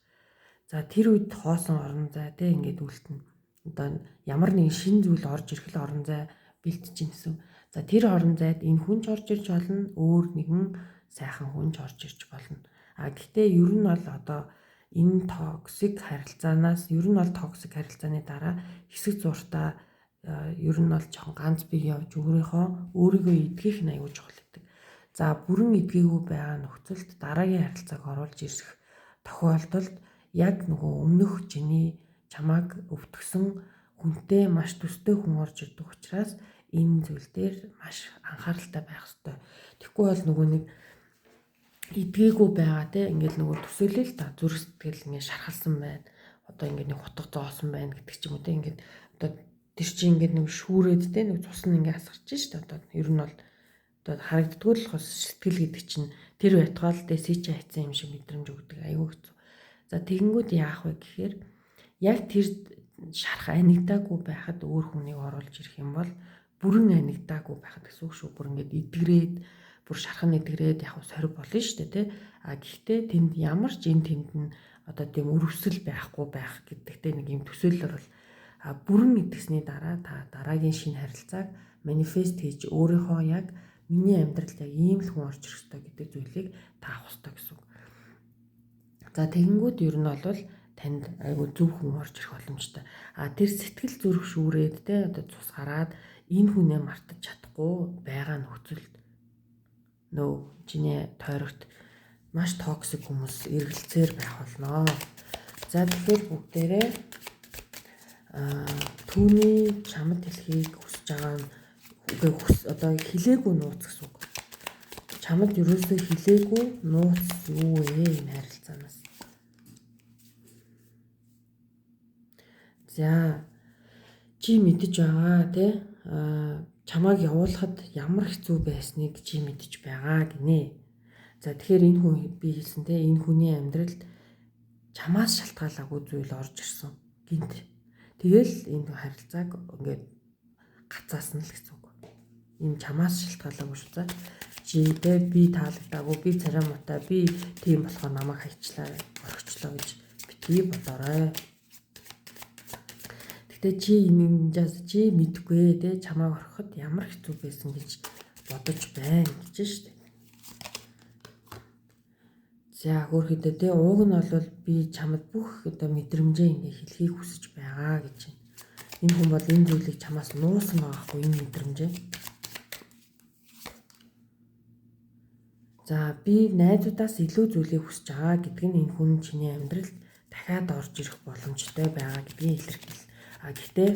За тэр үед хоосон орон зай те ингээд үлдэнэ. Одоо ямар нэгэн шин зүйл орж ирэх л орон зай бэлтэж чинь гэсэн. За тэр орон зайд энэ хүн ч орж ирж болно, өөр нэгэн сайхан хүн ч орж ирж болно. А гэхдээ ер нь бол одоо энэ токсик харилцаанаас ер нь бол токсик харилцааны дараа хэсэг зуртаа ер нь бол жоохон ганц бие явж өөрийгөө эдгэх нь аюул чухал гэдэг. За бүрэн эдгээгүй байгаа нөхцөлд дараагийн харилцааг оруулж ирэх тохиолдолд яг нөгөө өмнөх чиний чамааг өвтгсөн хүнтэй маш төстэй хүн орж ирдэг учраас энэ зүйл дээр маш анхааралтай байх ёстой. Тэгэхгүй бол нөгөө нэг эдгээгүй байгаа те ингээл нөгөө төсөөлөл л та зүрх сэтгэл ингээд шархалсан байна. Одоо ингээд нэг утга зоосон байна гэдэг ч юм уу те ингээд одоо тэр чинь ингээд нэг шүүрээд те нэг цус нь ингээд асгарч шít одоо ер нь бол одоо харагддгүй л болохоос сэтгэл гэдэг чинь тэр байтугай л дэсий чи хайцсан юм шиг мэдрэмж өгдөг аюу хэцүү. За тэгэнгүүт яах вэ гэхээр яг тэр шарх анигдаагүй байхад өөр хүнийг оруулж ирэх юм бол бүрэн анигдаагүй байхад гэсэн үг шүү. Бүр ингээд эдгрээд бүр шарх нь эдгрээд яг сорив болно шүү дээ тий. А гэхдээ тэнд ямар ч энэ тэнд нь одоо тийм өрөвсөл байхгүй байх гэдэгтэй нэг юм төсөөллөөр бол бүрэн эдгэсний дараа та дараагийн шинэ харилцааг манифест хийж өөрийнхөө яг миний амьдралд яг ийм л хүн орж ирэх ёстой гэдэг зүйлийг та авах ёстой гэсэн үг. За тэгэнгүүт ер нь бол танд айгүй зөв хүн орж ирэх боломжтой. А тэр сэтгэл зүрх шүүрээд те одоо цус гараад энэ хүнээ мартаж чадахгүй байгаа нөхцөлд нөө чиний тойрогт маш токсик хүмүүс эргэлзээр байх болно. За тэгэхээр бүгдээрээ түүний чамд хэлхийг хүсэж байгаа нь одоо хилээгүй нууц гэсэн үг. Чамд ерөөсөө хилээгүй нууц юу вэ энэ харилцаанаас? За чи мэдэж байгаа тий чамайг явуулахад ямар хэцүү байсныг чи мэдэж байгаа гинэ. За тэгэхээр энэ хүн би хэлсэн те энэ хүний амьдралд чамаас шалтгаалаагүй зүйл орж ирсэн. Гинт. Тэгэл энэ харилцааг ингээд гацаасна л гэсэн үг. Энэ чамаас шалтгаалаагүй шүү. За чи тэ би таалагдаагүй, би царай муутай, би тийм болохоор намайг хайчлаа, орхичлоо гэж битгий бодоорой. Гэтэ чи энэ чи мэдгүй те чамайг орхиход ямар хэцүү байсан гэж бодож байна гэж шүү дээ. За хөөрхөдөө те ууг нь бол би чамд бүх одоо мэдрэмжээ ингээ хэлхийг хүсэж байгаа гэж байна. Энэ хүн бол энэ зүйлийг чамаас нуусан байгаа хгүй энэ мэдрэмжээ. За би найзуудаас илүү зүйлийг хүсэж байгаа гэдэг нь энэ хүн чиний амьдралд дахиад орж ирэх боломжтой байгаа гэдгийг илэрхийлнэ. А гэхдээ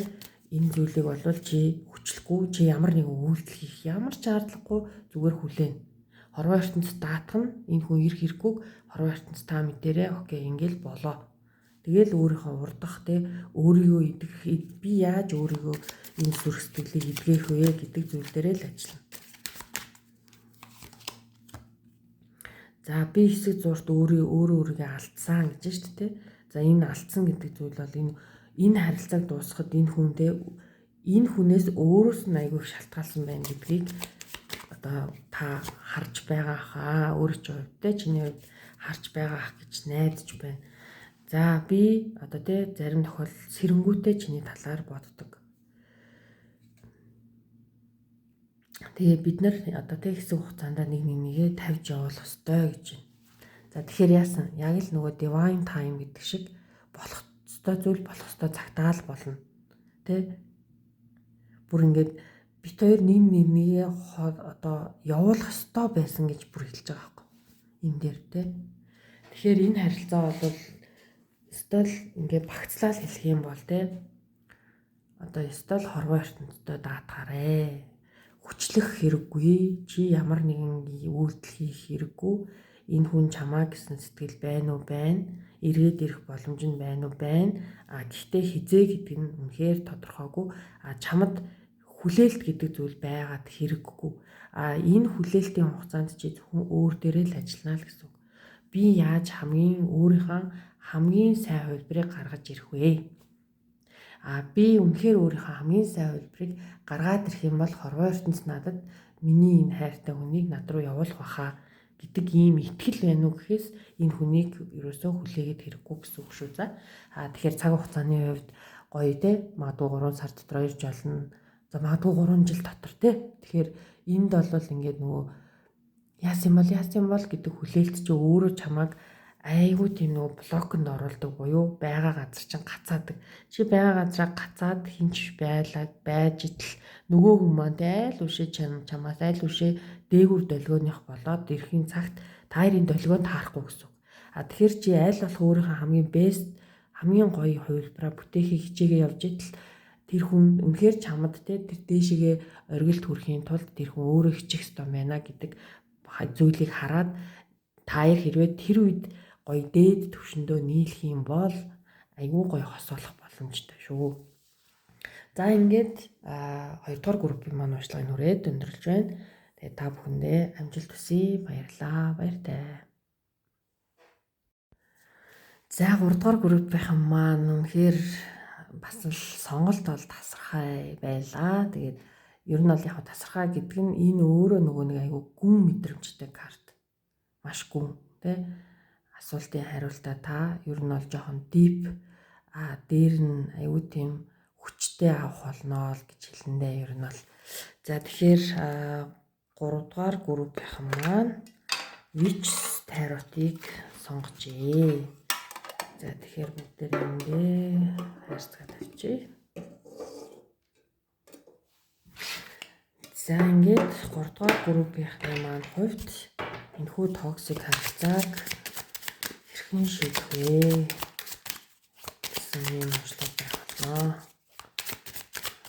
энэ зүйлийг бол чи хүчлэхгүй, чи ямар нэгэн үйлдэл хийх ямар ч шаардлагагүй зүгээр хүлээн. Хорвоо ертөнцид даатах нь энэ хүн ирэх хэрэггүйг хорвоо ертөнц та мэдэрээ окей ингээл болоо. Тэгэл өөрийнхөө урдах те өөрийгөө идэх би яаж өөрийгөө энэ сүрх сэтгэлийг эдгэх вэ гэдэг зүйл дээрээ л ажиллана. За би хэсэг зуурт өөрөө өөрийгөө алдсан гэж шүү дээ. За энэ алдсан гэдэг зүйл бол энэ харилцааг дуусгахад энэ хүндээ энэ хүнээс өөрөөс нь айгүй шалтгаалсан байна гэдгийг одоо та харж байгаа хаа өөрөө ч хувьдаа чиний хувьд харж байгаа ах гэж найдаж байна. За би одоо тэ зарим тохиолдолд сэрэнгүүтээ чиний талаар боддог. Тэгээ бид нар одоо тэ хэсэг хугацаанд нэг нэгээ тавьж явуулах ёстой гэж байна. За тэгэхээр яасан? Яг л нөгөө divine time гэдэг шиг болох ёстой зүйл болох ёстой цагтаа л болно. Тэ? Бүр ингээд бит хоёр нэг нэгээ одоо явуулах ёстой байсан гэж бүр хэлж байгаа байхгүй. Энэ дээр тэ. Тэгэхээр энэ харилцаа бол ёстой л ингээд багцлал хэлэх юм бол тэ. Одоо ёстой л хорвоо ертөнцтэй даатгаарэ. Хүчлэх хэрэггүй. Чи ямар нэгэн үйлдэл хийх хэрэггүй. Энэ хүн чамаа гэсэн сэтгэл байна уу байна. Эргээд ирэх боломж нь байна уу байна. А гэхдээ хизээ гэдэг нь үнэхээр тодорхойгүй. А чамд хүлээлт гэдэг зүйл байгаад хэрэггүй. А энэ хүлээлтийн хугацаанд чи зөвхөн өөр дээрээ л ажиллана л гэсэн үг. Би яаж хамгийн өөрийнхөө хамгийн сайн хувилбарыг гаргаж ирэх вэ? А би үнэхээр өөрийнхөө хамгийн сайн хувилбарыг гаргаад ирэх юм бол хорвоо ертөнц надад миний энэ хайртай хүнийг над руу явуулах байхаа гэдэг ийм итгэл байна уу гэхээс энэ хүнийг ерөөсөө хүлээгээд хэрэггүй гэсэн үг шүү. За. А тэгэхээр цаг хугацааны хувьд гоё те магадгүй 3 сар дотор ирж болно. За магадгүй 3 жил дотор те. Тэгэхээр энд бол ингээд нөгөө яасан юм бол гэдэг хүлээлт чи өөрөө чамайг айгүй тийм нөгөө блоконд оруулдаг буюу байгаа газар чинь гацаадаг. Чи байгаа газараа гацаад хинч байлаа байж итл нөгөө хүн маань айл үшээ чамаас айл үшээ дээгүр долгионых болоод ирэхийн цагт та хоёрын долгионд таарахгүй гэсэн үг. А тэгэхээр чи айл болох өөрийнхөө хамгийн бест хамгийн гоё хувилбараа бүтээхийг хичээгээ явж итл тэр хүн үнэхээр чамд те тэр дээшээгээ оргилд хүрэхийн тулд тэр хүн өөрөө хичих ёстой байна гэдэг зүйлийг хараад та хоёр хэрвээ тэр үед гоё дээд түвшиндөө нийлэх юм бол айгүй гоё хосоолох боломжтой шүү. За ингээд хоёрдугаар группийн маань уншлагыг хүрээд өндөрлөж байна. Тэгээд та бүхэндээ амжилт хүсье. Баярлалаа. Баяртай. За гуравдугаар группийнхан маань үнэхээр бас л сонголт бол тасархай байлаа. Тэгээд ер нь бол яг тасархай гэдэг нь энэ өөрөө нөгөө нэг айгүй гүн мэдрэмжтэй карт. Маш гүн тий. Асуултын хариултаа та ер нь бол жоохон deep а дээр нь айгүй тийм хүчтэй авах болно л гэж хэлэндээ ер нь бол. За тэгэхээр 3 дугаар группийнхан маань Witch Tarot-ыг сонгожээ. За тэгэхээр бүгдээр эндээ хайрцаг тавьчих. За ингээд 3 дугаар группийнхны маань хувьд энэхүү токсик харилцааг хэрхэн шийдэх вэ гэсэн юм уншлага байх болно.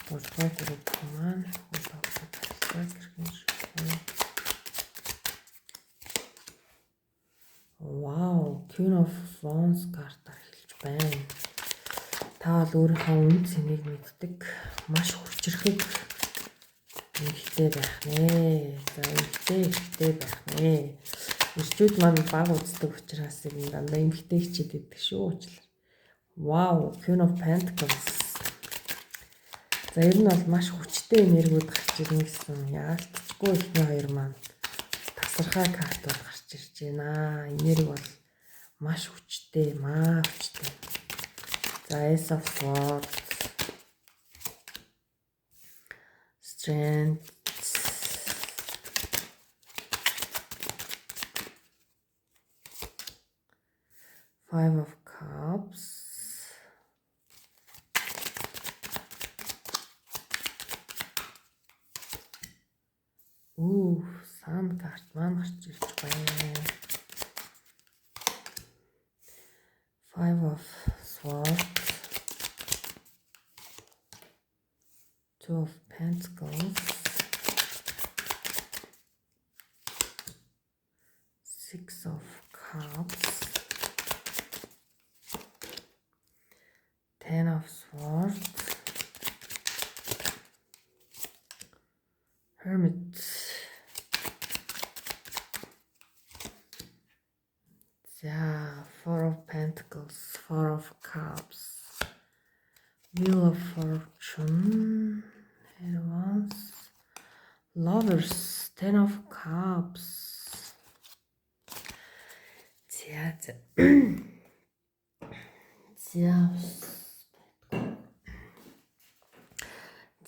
3 дугаар групп маань энэхүү токсик харилцааг хэрхэн шийдэх вэ? Вау, Queen of Wands картаар хэлж байна. Та бол өөрийнхөө үн цэнийг мэддэг, маш хүчирхэг эмэгтэй байх нэ. За эмэгтэй эрэгтэй байх нэ. Эрчүүд маань баг үздэг учраас юм дандаа эмэгтэй хичээд иддэг шүү уучлаарай. Вау, Queen of Pentacles. За, ер нь бол маш хүчтэй энергиуд гарч ирнэ гэсэн. Яалтчгүй эхний хоёр маань тасархай картууд гарч ирж байна. Энерги бол маш хүчтэй, маа хүчтэй. За, Ace of Swords. Strength. Five of Cups. Үу, Sun карт маань гарч ирж байна. Five of Swords. Two of Pentacles. Six of Cups. Ten of Swords. Hermit. За, Four of Pentacles, Four of Cups, Wheel of Fortune, Eight of Wands, Lovers, Ten of Cups. За, за. За.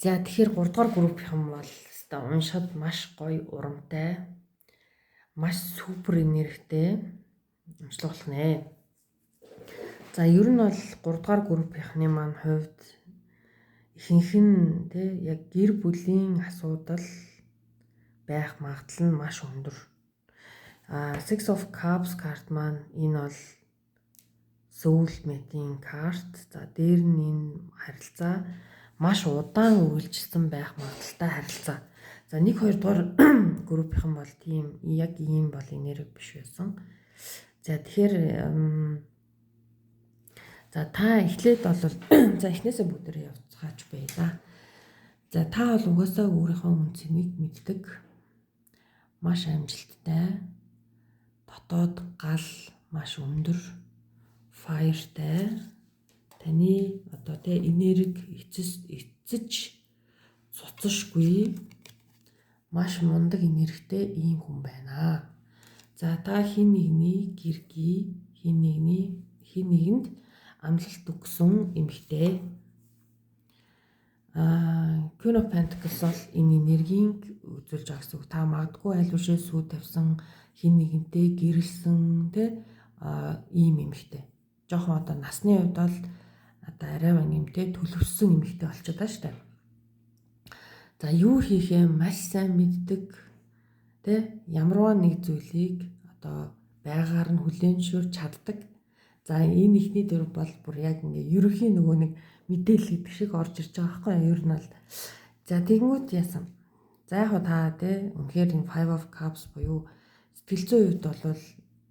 За, тэгэхээр 3 дугаар группийнхан бол өстой уншихад маш гоё урамтай, маш супер энергитэй уншлага болох нэ. За, ер нь бол 3 дугаар группийнхны маань хувьд ихэнх нь тэ яг гэр бүлийн асуудал байх магадлал нь маш өндөр. А Six of Cups карт маань энэ бол soulmate-ийн карт. За, дээр нь энэ харилцаа маш удаан үргэлжилсэн байх магадлалтай харилцаа. За, 1 2 дугаар группийнхан бол тийм яг ийм бол энерги биш байсан. За, тэгэхээр за та эхлээд бол за эхнээсээ бүгдээрээ явцгаач байла. За, та бол угаасаа өөрийнхөө үн цэнийг мэддэг. Маш амжилттай. Дотоод гал маш өндөр fireтай. Таны одоо тэ энерги эцэж цуцшгүй маш мундаг энергитэй ийм хүн байна. За, та хин нэгний гэргий, хин нэгний хин нэгэнд амлалт өгсөн эмэгтэй. Queen of Pentacles бол энэ энергийг үзүүлж байгаа гэсэн үг. Та магадгүй аль бишээ сүү тавьсан, хин нэгэнтэй гэрэлсэн тэ ийм эмэгтэй. Жохон одоо насны хувьд бол одоо арай нэмтэй төлөвшсөн эмэгтэй болчиход байгаа шүү дээ. За, юу хийхээ маш сайн мэддэг тэ ямарваа нэг зүйлийг одоо байгаар нь хүлээн зөвшөөрч чаддаг. За, энэ ихний дөрв бол бүр яг ингээ ерөнхий нөгөө нэг мэдээлэл гэдэг шиг орж ирж байгаа байхгүй юу? Ер нь бол за тэгэнгүүт яасан. За, яг та тэ үнэхээр энэ Five of Cups буюу сэтгэл зүйн хувьд бол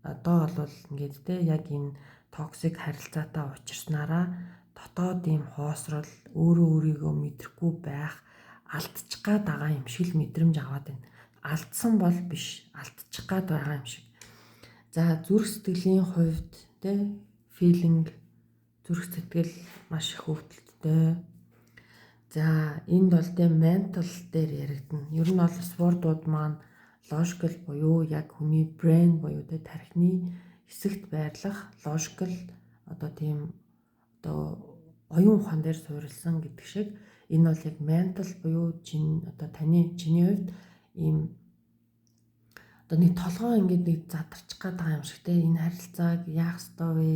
одоо бол ингээд тэ яг энэ toxic харилцаатай учирснараа дотоод ийм хоосрол, өөрөө өөрийгөө мэдрэхгүй байх, алдчих гад байгаа юм шиг л мэдрэмж аваад байна. Алдсан бол биш, алдчих гад байгаа юм шиг. За, зүрх сэтгэлийн хувьд тэ feeling зүрх сэтгэл маш их өвдөлттэй. За, энд бол тэ mental дээр яригдана. Ер нь бол спортууд маань logical буюу яг хүний brain буюу тэ тархины хэсэгт байрлах logical одоо тийм одоо оюун ухаан дээр суурилсан гэдэг шиг энэ бол яг mental буюу чин одоо таны чиний хувьд ийм одоо нэг толгой ингээд нэг задарчих гээд байгаа юм шиг те энэ харилцааг яах ёстой вэ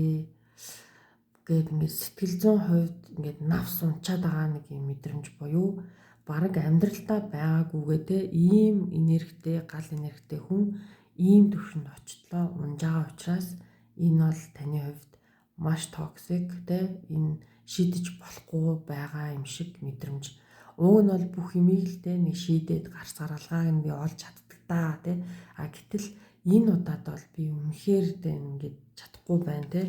гээд ингээд сэтгэл зүйн хувьд ингээд навс унчаад байгаа нэг юм мэдрэмж буюу бараг амьдралдаа байгаагүйгээ те ийм энергитэй гал энергитэй хүн ийм төвшөнд очлоо унж байгаа учраас энэ бол таны хувьд маш toxic те энэ шийдэж болохгүй байгаа юм шиг мэдрэмж. Уг нь бол бүх юмыг л те нэг шийдээд гарц гаргалгааг нь би олж чаддаг та те. А гэтэл энэ удаад бол би үнэхээр те ингээд чадахгүй байна те.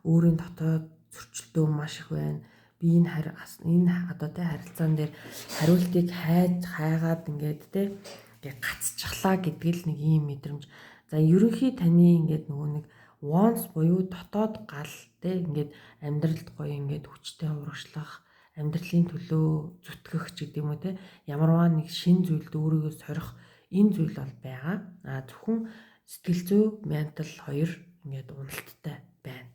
Өөрийн дотоод зөрчилдөө маш их байна. Би энэ энэ одоо те харилцаан дээр хариултыг хайж хайгаад ингээд те ингээд гацчихлаа гэдэг л нэг ийм мэдрэмж. За, ерөнхий таны ингээд нөгөө нэг Wands буюу дотоод гал те ингээд амьдралд гоё ингээд хүчтэй урагшлах, амьдралын төлөө зүтгэх ч гэдэг юм уу те, ямарваа нэг шин зүйлд өөрийгөө сорих энэ зүйл бол байгаа. А зөвхөн сэтгэл зүй, ментал хоёр ингээд уналттай байна.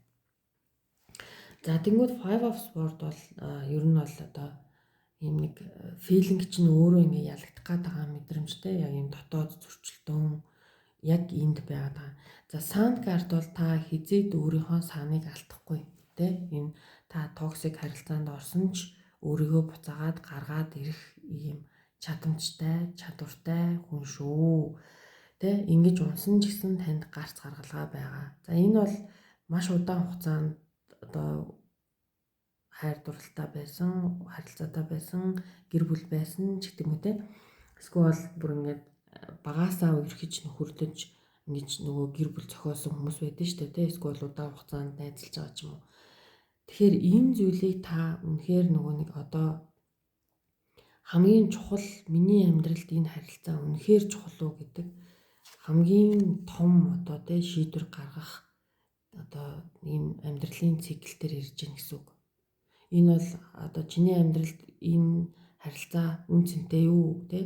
За тэнгууд Five of Swords бол ер нь бол одоо ийм нэг feeling чинь өөрөө ингээ ялагдах гээд байгаа мэдрэмжтэй, яг ийм дотоод зөрчилдөөн яг энд байгаад байгаа. За Sun карт бол та хэзээд өөрийнхөө sun ыг алдахгүй тэ, энэ та toxic харилцаанд орсон ч өөрийгөө буцаагаад гаргаад ирэх ийм чадамжтай, чадвартай хүн шүү. Тэ, ингэж унсан ч гэсэн танд гарц гаргалгаа байгаа. За энэ бол маш удаан хугацаанд одоо хайр дурлалтай байсан, харилцаатай байсан, гэр бүл байсан ч гэдэг юм уу те. Эсвэл бүр ингээд багаасаа үерхэж нөхөрлөж ингэж нөгөө гэр бүл зохиосон хүмүүс байдаг шүү дээ те. Эсвэл удаан хугацаанд найзалж байгаа ч юм уу. Тэгэхээр ийм зүйлийг та үнэхээр нөгөө нэг одоо хамгийн чухал, миний амьдралд энэ харилцаа үнэхээр чухал уу гэдэг хамгийн том одоо те шийдвэр гаргах одоо ийм амьдралын цикл дээр ирж байна гэсэн үг. Энэ бол одоо чиний амьдралд энэ харилцаа үн цэнтэй юу те?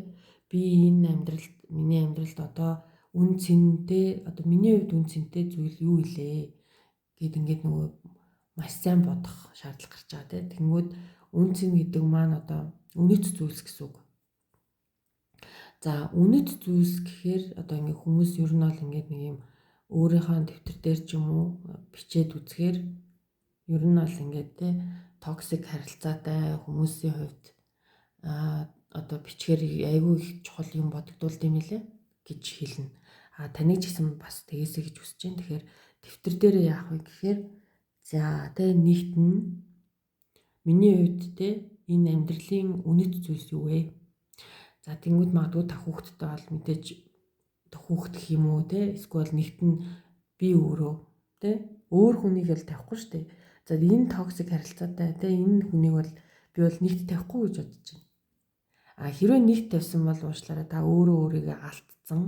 Би энэ амьдралд, миний амьдралд одоо үн цэнтэй, одоо миний хувьд үн цэнтэй зүйл юу илээ гэд ингээд нөгөө маш сайн бодох шаардлага гарч байгаа те. Тэнгүүд үн цэн гэдэг маань одоо үнэт зүйлс гэсэн үг. За үнэт зүйлс гэхээр одоо ингээд хүмүүс ер нь бол ингээд нэг юм өөрийнхөө дэвтэр дээр ч юм уу бичээд үзэхээр ер нь бол ингээд те toxic харилцаатай хүмүүсийн хувьд одоо бичгээр айгүй их чухал юм бодогдуулд юм лээ гэж хэлнэ. А таныг ч гэсэн бас тэгээсэй гэж хүсэж байна. Тэгэхээр дэвтэр дээр яах вэ гэхээр за тэ нэгт нь миний хувьд те энэ амьдралын үнэт зүйлс юу вэ? За тэнгууд магадгүй та хүүхэдтэй бол мэдээж хүүхэд гэх юм уу те, эсвэл нэгт нь би өөрөө те өөр хүнийг л тавихгүй шүү дээ. За энэ toxic харилцаатай те энэ хүнийг бол би бол нэгт тавихгүй гэж бодож байна. А хэрвээ нэгт тавьсан бол уучлаарай, та өөрөө өөрийгөө алдсан,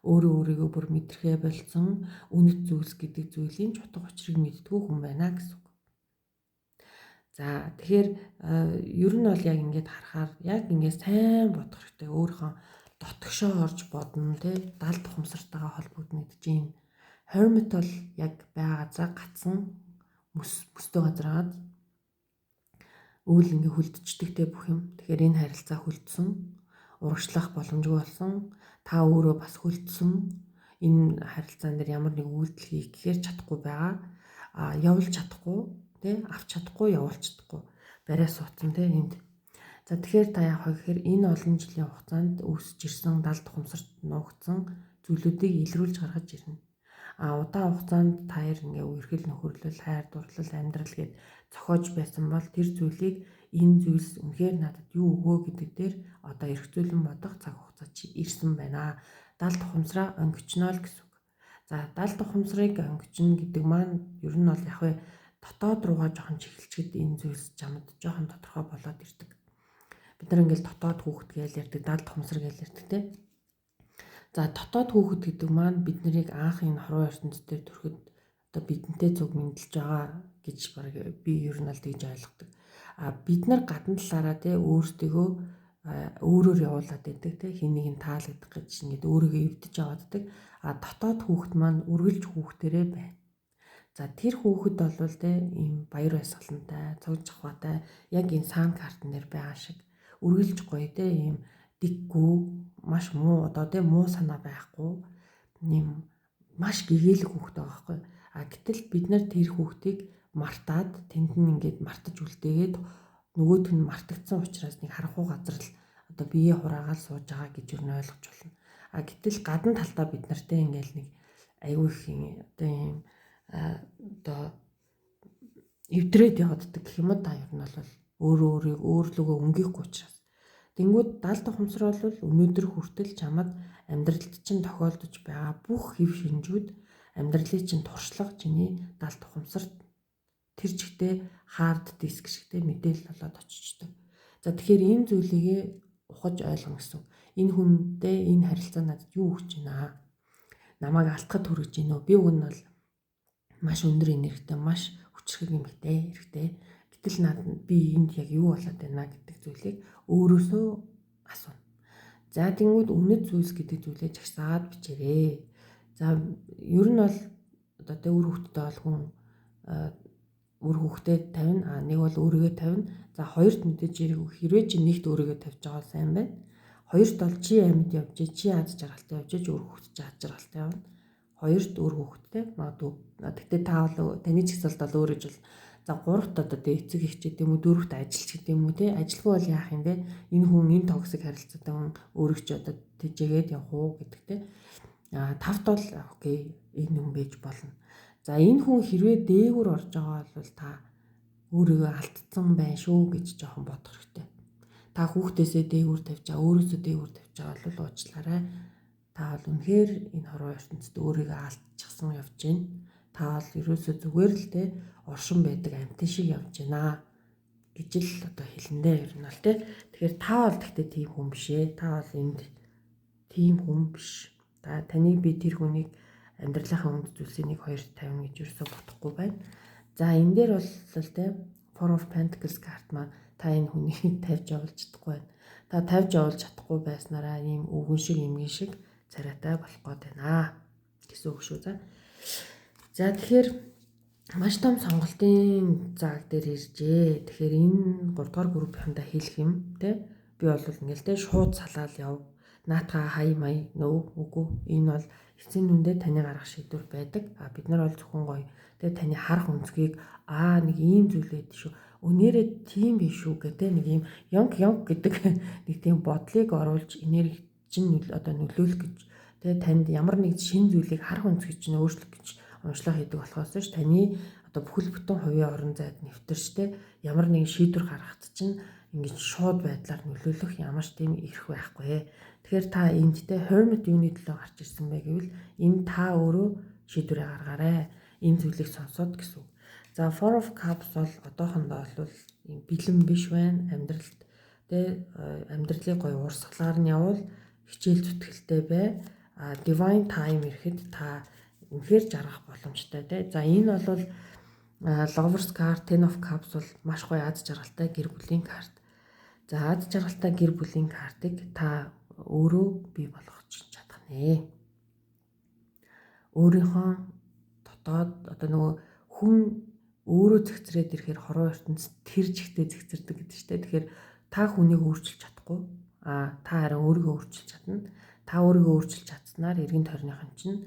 өөрөө өөрийгөө бүр мэдрэхээ болцсон, үнэт зүйлс гэдэг зүйлийн ч утга учирыг мэддэггүй хүн байна гэсэн үг. За тэгэхээр ер нь бол яг ингээд харахаар яг ингээд сайн бодох хэрэгтэй. Өөрийнхөө дотгошоо орж бодно те, дал тухамсартайгаа холбогдно гэдэг чинь. Hermit бол яг байгаа газараа гацсан мөстэй газараад өвөл ингээ хүлдчихдэг те бүх юм. Тэгэхээр энэ харилцаа хүлдсэн, урагшлах боломжгүй болсон. Та өөрөө бас хүлдсэн. Энэ харилцаан дээр ямар нэг үйлдэл хийх гэхээр чадахгүй байгаа. А явуулж чадахгүй те, авч чадахгүй, явуулж чадахгүй. Барай суудсан те энд. За тэгэхээр та яах вэ гэхээр энэ олон жилийн хугацаанд үүсэж ирсэн дал тухамсарт нуугдсан зүйлүүдийг илрүүлж гаргаж ирнэ. А удаан хугацаанд та хоёр ингээ үерхэл нөхөрлөл, хайр дурлал, амьдрал гээд зохиож байсан бол тэр зүйлийг энэ зүйлс үнэхээр надад юу өгөө гэдэг дээр одоо эргцүүлэн бодох цаг хугацаа чи ирсэн байна. Дал тухамсараа өнгөчнөө л гэсэн үг. За дал тухамсрыг өнгөчнө гэдэг маань ер нь бол яг вэ дотоод руугаа жоохон чиглэчгэд энэ зүйлс чамд жоохон тодорхой болоод ирдэг. Бид нар ингээл дотоод хүүхэд гээл ярьдаг, дал тухамсар гээл ярьдаг те. За дотоод хүүхэд гэдэг маань бид нарыг анх энэ хорвоо ертөнц дээр төрөхөд одоо бидэнтэй цуг мэндэлж байгаа гэж баг би ер нь л тэгж ойлгодог. А бид нар гадна талаараа те өөрсдийгөө өөрөөр явуулаад байдаг те, хин нэг нь таалагдах гэж ингээд өөрийгөө эвдэж авааддаг. А дотоод хүүхэд маань үргэлж хүүхдэрээ байна. За тэр хүүхэд бол те ийм баяр баясгалантай, цуг жахваатай, яг энэ Sun картн дээр байгаа шиг үргэлж гоё те ийм дикгүй, маш муу одоо те муу санаа байхгүй, ийм маш гэгээлэг хүүхэд байгаа байхгүй. А гэтэл бид нар тэр хүүхдийг мартаад тэнд нь ингээд мартаж үлдээгээд нөгөөх нь мартагдсан учраас нэг харанхуй газар л одоо бие хураагаал сууж байгаа гэж юу н ойлгож байна. А гэтэл гадна талдаа бид нартай ингээл нэг айгүй их одоо ийм одоо эвдрээд явагддаг гэх юм уу та, ер нь бол өөрөө өөрийг өөрлөгөө өнгийхгүй учраас. Тэнгүүд дал тухамсар бол өнөөдөр хүртэл чамд амьдралд чинь тохиолдож байгаа бүх хэв шинжүүд, амьдралын чинь туршлага чиний дал тухамсарт тэр чигтээ hard disk шигтэй мэдээлэл болоод очичдөг. За тэгэхээр энэ зүйлийгээ ухаж ойлгоно гэсэн. Энэ хүнтэй энэ харилцаа надад юу өгч байна? Намайг алтахад хүрэж гинөө? Би уг нь бол Маш өндөр энергитэй, маш хүчрхэг эмэгтэй эрэгтэй. Гэтэл надад би энд яг юу болоод байна гэдэг зүйлийг өөрөөсөө асууна. За, тэгэнгүүт үнэт зүйлс гэдэг зүйлээ жагсаад бичээрэй. За, ер нь бол одоо тэ үр хөвгттэй бол хүн үр хүүхдээ тавина. А нэг бол өөрийгөө тавина. За, хоёрт мэдээж хэрвээ чи нэгт өөрийгөө тавьж байгаа сайн байна. Хоёрт бол чи амьд явж, чи аз жаргалтай явж, үр хүүхд чи аз жаргалтай явна. Хоёрт үр хүүхэдтэй магадгүй. Гэхдээ та бол таны чагсаалт бол өөр гэж бол. За, гуравт одоо тэ эцэг их ч гэдэм үү, дөрөвт ажилч гэдэм үү, те, ажилгүй бол яах юм бэ? Энэ хүн, энэ toxic харилцаатай хүн өөрөг чи одоо тэжээгээд явах уу гэдэг те. А тавт бол okay, энэ хүн байж болно. За, энэ хүн хэрвээ дээгүүр орж байгаа бол та өөрийгөө алдсан байна шүү гэж жоохон бодох хэрэгтэй. Та хүүхдээсээ дээгүүр тавьж байгаа, өөрөөсөө дээгүүр тавьж байгаа бол уучлаарай. Та бол үнэхээр энэ хорвоо ертөнцид өөрийгөө алдчихсан явж байна. Та бол ерөөсөө зүгээр л те оршин байдаг амьтан шиг явж байна гэж л одоо хэлэндээ ер нь бол те. Тэгэхээр та бол гэхдээ тийм хүн биш ээ. Та бол энд тийм хүн биш. Та таныг би тэр хүнийг амьдралынхаа үнэт зүйлсийг 1 2 50 гэж ерөөсөө бодохгүй байна. За, энэ дээр бол те Four of Pentacles карт маань та энэ хүнийг тавьж явуулж чадахгүй байна. Та тавьж явуулж чадахгүй байснараа ийм өвгөн шиг, эмгэн шиг царайтай болох гээд байна гэсэн үг шүү. За. За, тэгэхээр маш том сонголтын зааг дээр иржээ. Тэгэхээр энэ 3 дугаар группийнхандаа хэлэх юм те. Би бол ингээл те шууд салаал яв. Наатаа хай май нөө үгүй. Энэ бол эцсийн дүндээ таны гаргах шийдвэр байдаг. А бид нар бол зөвхөн гоё те таны харах өнцгийг аа, нэг ийм зүйл байд шүү. Өнөөрөө тийм биш шүү гэдэг нэг ийм ёнг ёнг гэдэг нэг тийм бодлыг оруулж, энерги чинь одоо нөлөөлөх гэж те, танд ямар нэг шин зүйлийг харах өнцгийг чинь өөрчлөх гэж уншлага хийдэг болохоос ш таны одоо бүхэл бүтэн хувийн орон зайд нэвтэрч те ямар нэгэн шийдвэр гаргахад чинь ингэж шууд байдлаар нөлөөлөх ямар ч тийм эрх байхгүй. Тэгэхээр та энд те Hermit юуны төлөө гарч ирсэн бэ гэвэл энэ та өөрөө шийдвэрээ гаргаарай. Энэ зүйлийг сонсоод гэсэн үг. За, Four of Cups бол одоохондоо бол ийм бэлэн биш байна. Амьдралд те амьдралыг гоё урсгалаар нь явуул, хичээл зүтгэлтэй бай. А divine time ирэхэд та үнэхээр жаргах боломжтой те. За, энэ бол Lovers card, Ten of Cups бол маш гоё аз жаргалтай гэр бүлийн карт. За, аз жаргалтай гэр бүлийн картыг та өөрөө бий болгож чадах нэ. Өөрийнхөө дотоод одоо нөгөө хүн өөрөө зэгцрээд ирэхээр хорвоо ертөнц тэр чигтээ зэгцэрдэг гэдэг чинь. Тэгэхээр та хүнийг өөрчилж чадахгүй. А та харин өөрийгөө өөрчилж чадна. Та өөрийгөө өөрчилж чадсанаар эргэн тойрныхон чинь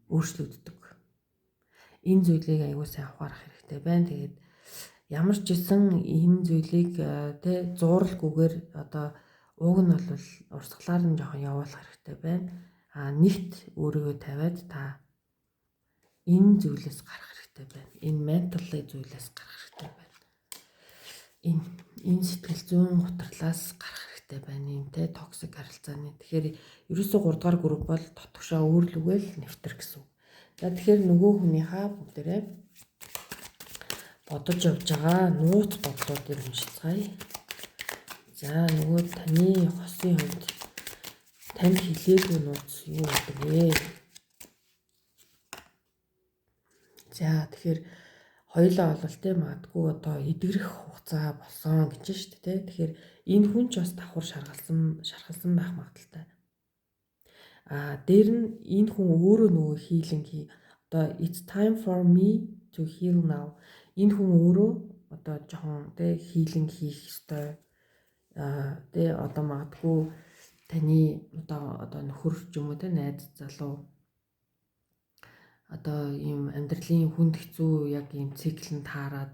өөрчлөгддөг. Энэ зүйлийг аягүй сайн ухаарах хэрэгтэй байна. Тэгээд ямар ч гэсэн энэ зүйлийг тэ зууралгүйгээр одоо уг нь бол урсгалаар нь жоохон явуулах хэрэгтэй байна. А нэгт өөрийгөө тавиад та энэ зүйлээс гарах хэрэгтэй байна. Энэ mentally зүйлээс гарах хэрэгтэй байна. Энэ сэтгэл зүйн гутралаас гарах хэрэгтэй байна. Энэ те toxic харилцааны. Тэгэхээр ерөөсөө 3 дугаар групп бол дотгошоо өөрлөгөөл нэвтэр гэсэн үг. За, тэгэхээр нөгөө хүнийхээ бүгдээрээ бодож явж байгаа нууц бодлуудыг уншицгаая. За, нөгөө таны хосын хувьд танд хэлээгүй нууц юу гэдэг вэ? За, тэгэхээр хоёулаа бол те магадгүй одоо эдгэрэх хугацаа болсон гэж шүү дээ. Тэгэхээр энэ хүн ч бас давхар шаргалсан шархалсан байх магадлалтай. А дээр нь энэ хүн өөрөө нөгөө healing хий, одоо it's time for me to heal now. Энэ хүн өөрөө одоо жоохон тэ healing хийх ёстой. А тэ одоо магадгүй таны одоо нөхөр ч юм уу тэ найз залуу одоо ийм амьдралын хүнд хэцүү яг ийм цикл нь таарад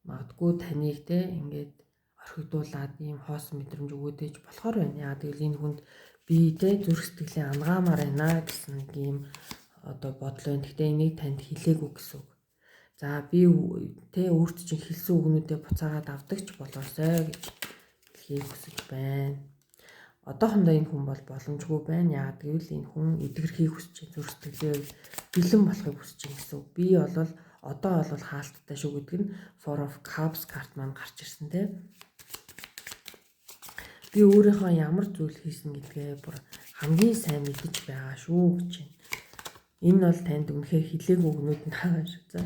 магадгүй таныг те ингээд орхигдуулаад ийм хоосон мэдрэмж өгөөдөөж болохоор байна. Яа гэвэл энэ хүнд би те зүрх сэтгэлийн ангаамаар байна гэсэн нэг ийм одоо бодол байна. Гэхдээ энийг танд хэлээгүй гэсэн үг. За, би те өөрт чинь хэлсэн үгнүүдээ буцаагаад авдаг ч болоосой гэж хэлхийг хүсэж байна. Одоохондоо энэ хүн бол боломжгүй байна. Яагаад гэвэл энэ хүн эдгэрхийг хүсэж байна. Зүрх сэтгэлээ бэлэн болохыг хүсэж байна гэсэн үг. Би бол одоо бол хаалттай шүү гэдэг нь Four of Cups карт маань гарч ирсэн те. Би өөрийнхөө ямар зүйл хийсэн гэдгээ бүр хамгийн сайн мэдэж байгаа шүү гэж байна. Энэ бол танд үнэхээр хилээгүй үгнүүд нь байгаа шүү. За.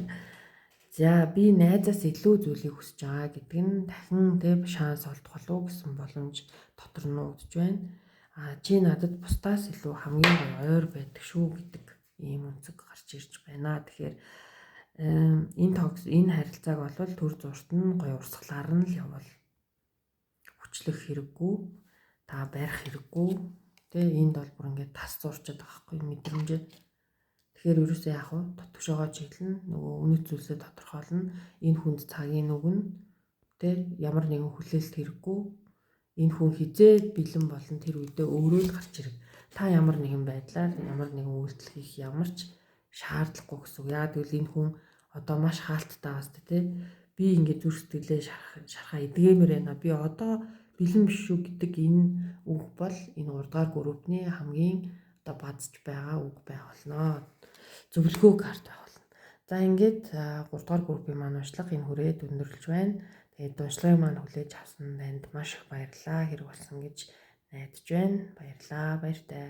За би найзаас илүү зүйлийг хүсэж байгаа гэдэг нь дахин тэг шанс олдох болов уу гэсэн боломж дотор нь өгдөж байна. А чи надад бусдаас илүү хамгийн гоё ойр байдаг шүү гэдэг ийм өнцөг гарч ирж байна. Тэгэхээр энэ тогс энэ харилцааг бол төр зурт нь гоё урсгалаар нь л явбал хүчлэх хэрэггүй, та барих хэрэггүй. Тэ энд бол бүр ингээд тас зурчаад байгаа байхгүй мэдрэмжээ. Тэгэхээр ерөөсөө яах вэ? Дотгошоогоо чиглэн нөгөө үнэт зүйлсээ тодорхойлно. Энэ хүнд цагийн нүгэн тэ ямар нэгэн хүлээлт хэрэггүй. Энэ хүн хизээ бэлэн болон тэр үедээ өөрөө л гарч ирэх. Та ямар нэгэн байдлаар ямар нэгэн үйлдэл хийх ямар ч шаардлагагүй гэсэн үг. Яа гэвэл энэ хүн одоо маш хаалттай бас тэ би ингээд зүрх сэтгэлээ шархаа эдгээмээр байна. Би одоо бэлэн биш шүү гэдэг энэ үг бол энэ 3 дугаар группний хамгийн одоо бадж байгаа үг байх болно. Зөвлөгөө карт байх болно. За ингээд 3 дугаар группийн маань уншлага энэ хүрээд өндөрлөж байна. Тэгээд уншлагын маань хүлээж авсан танд маш их баярлалаа. Хэрэг болсон гэж найдаж байна. Баярлалаа. Баяртай.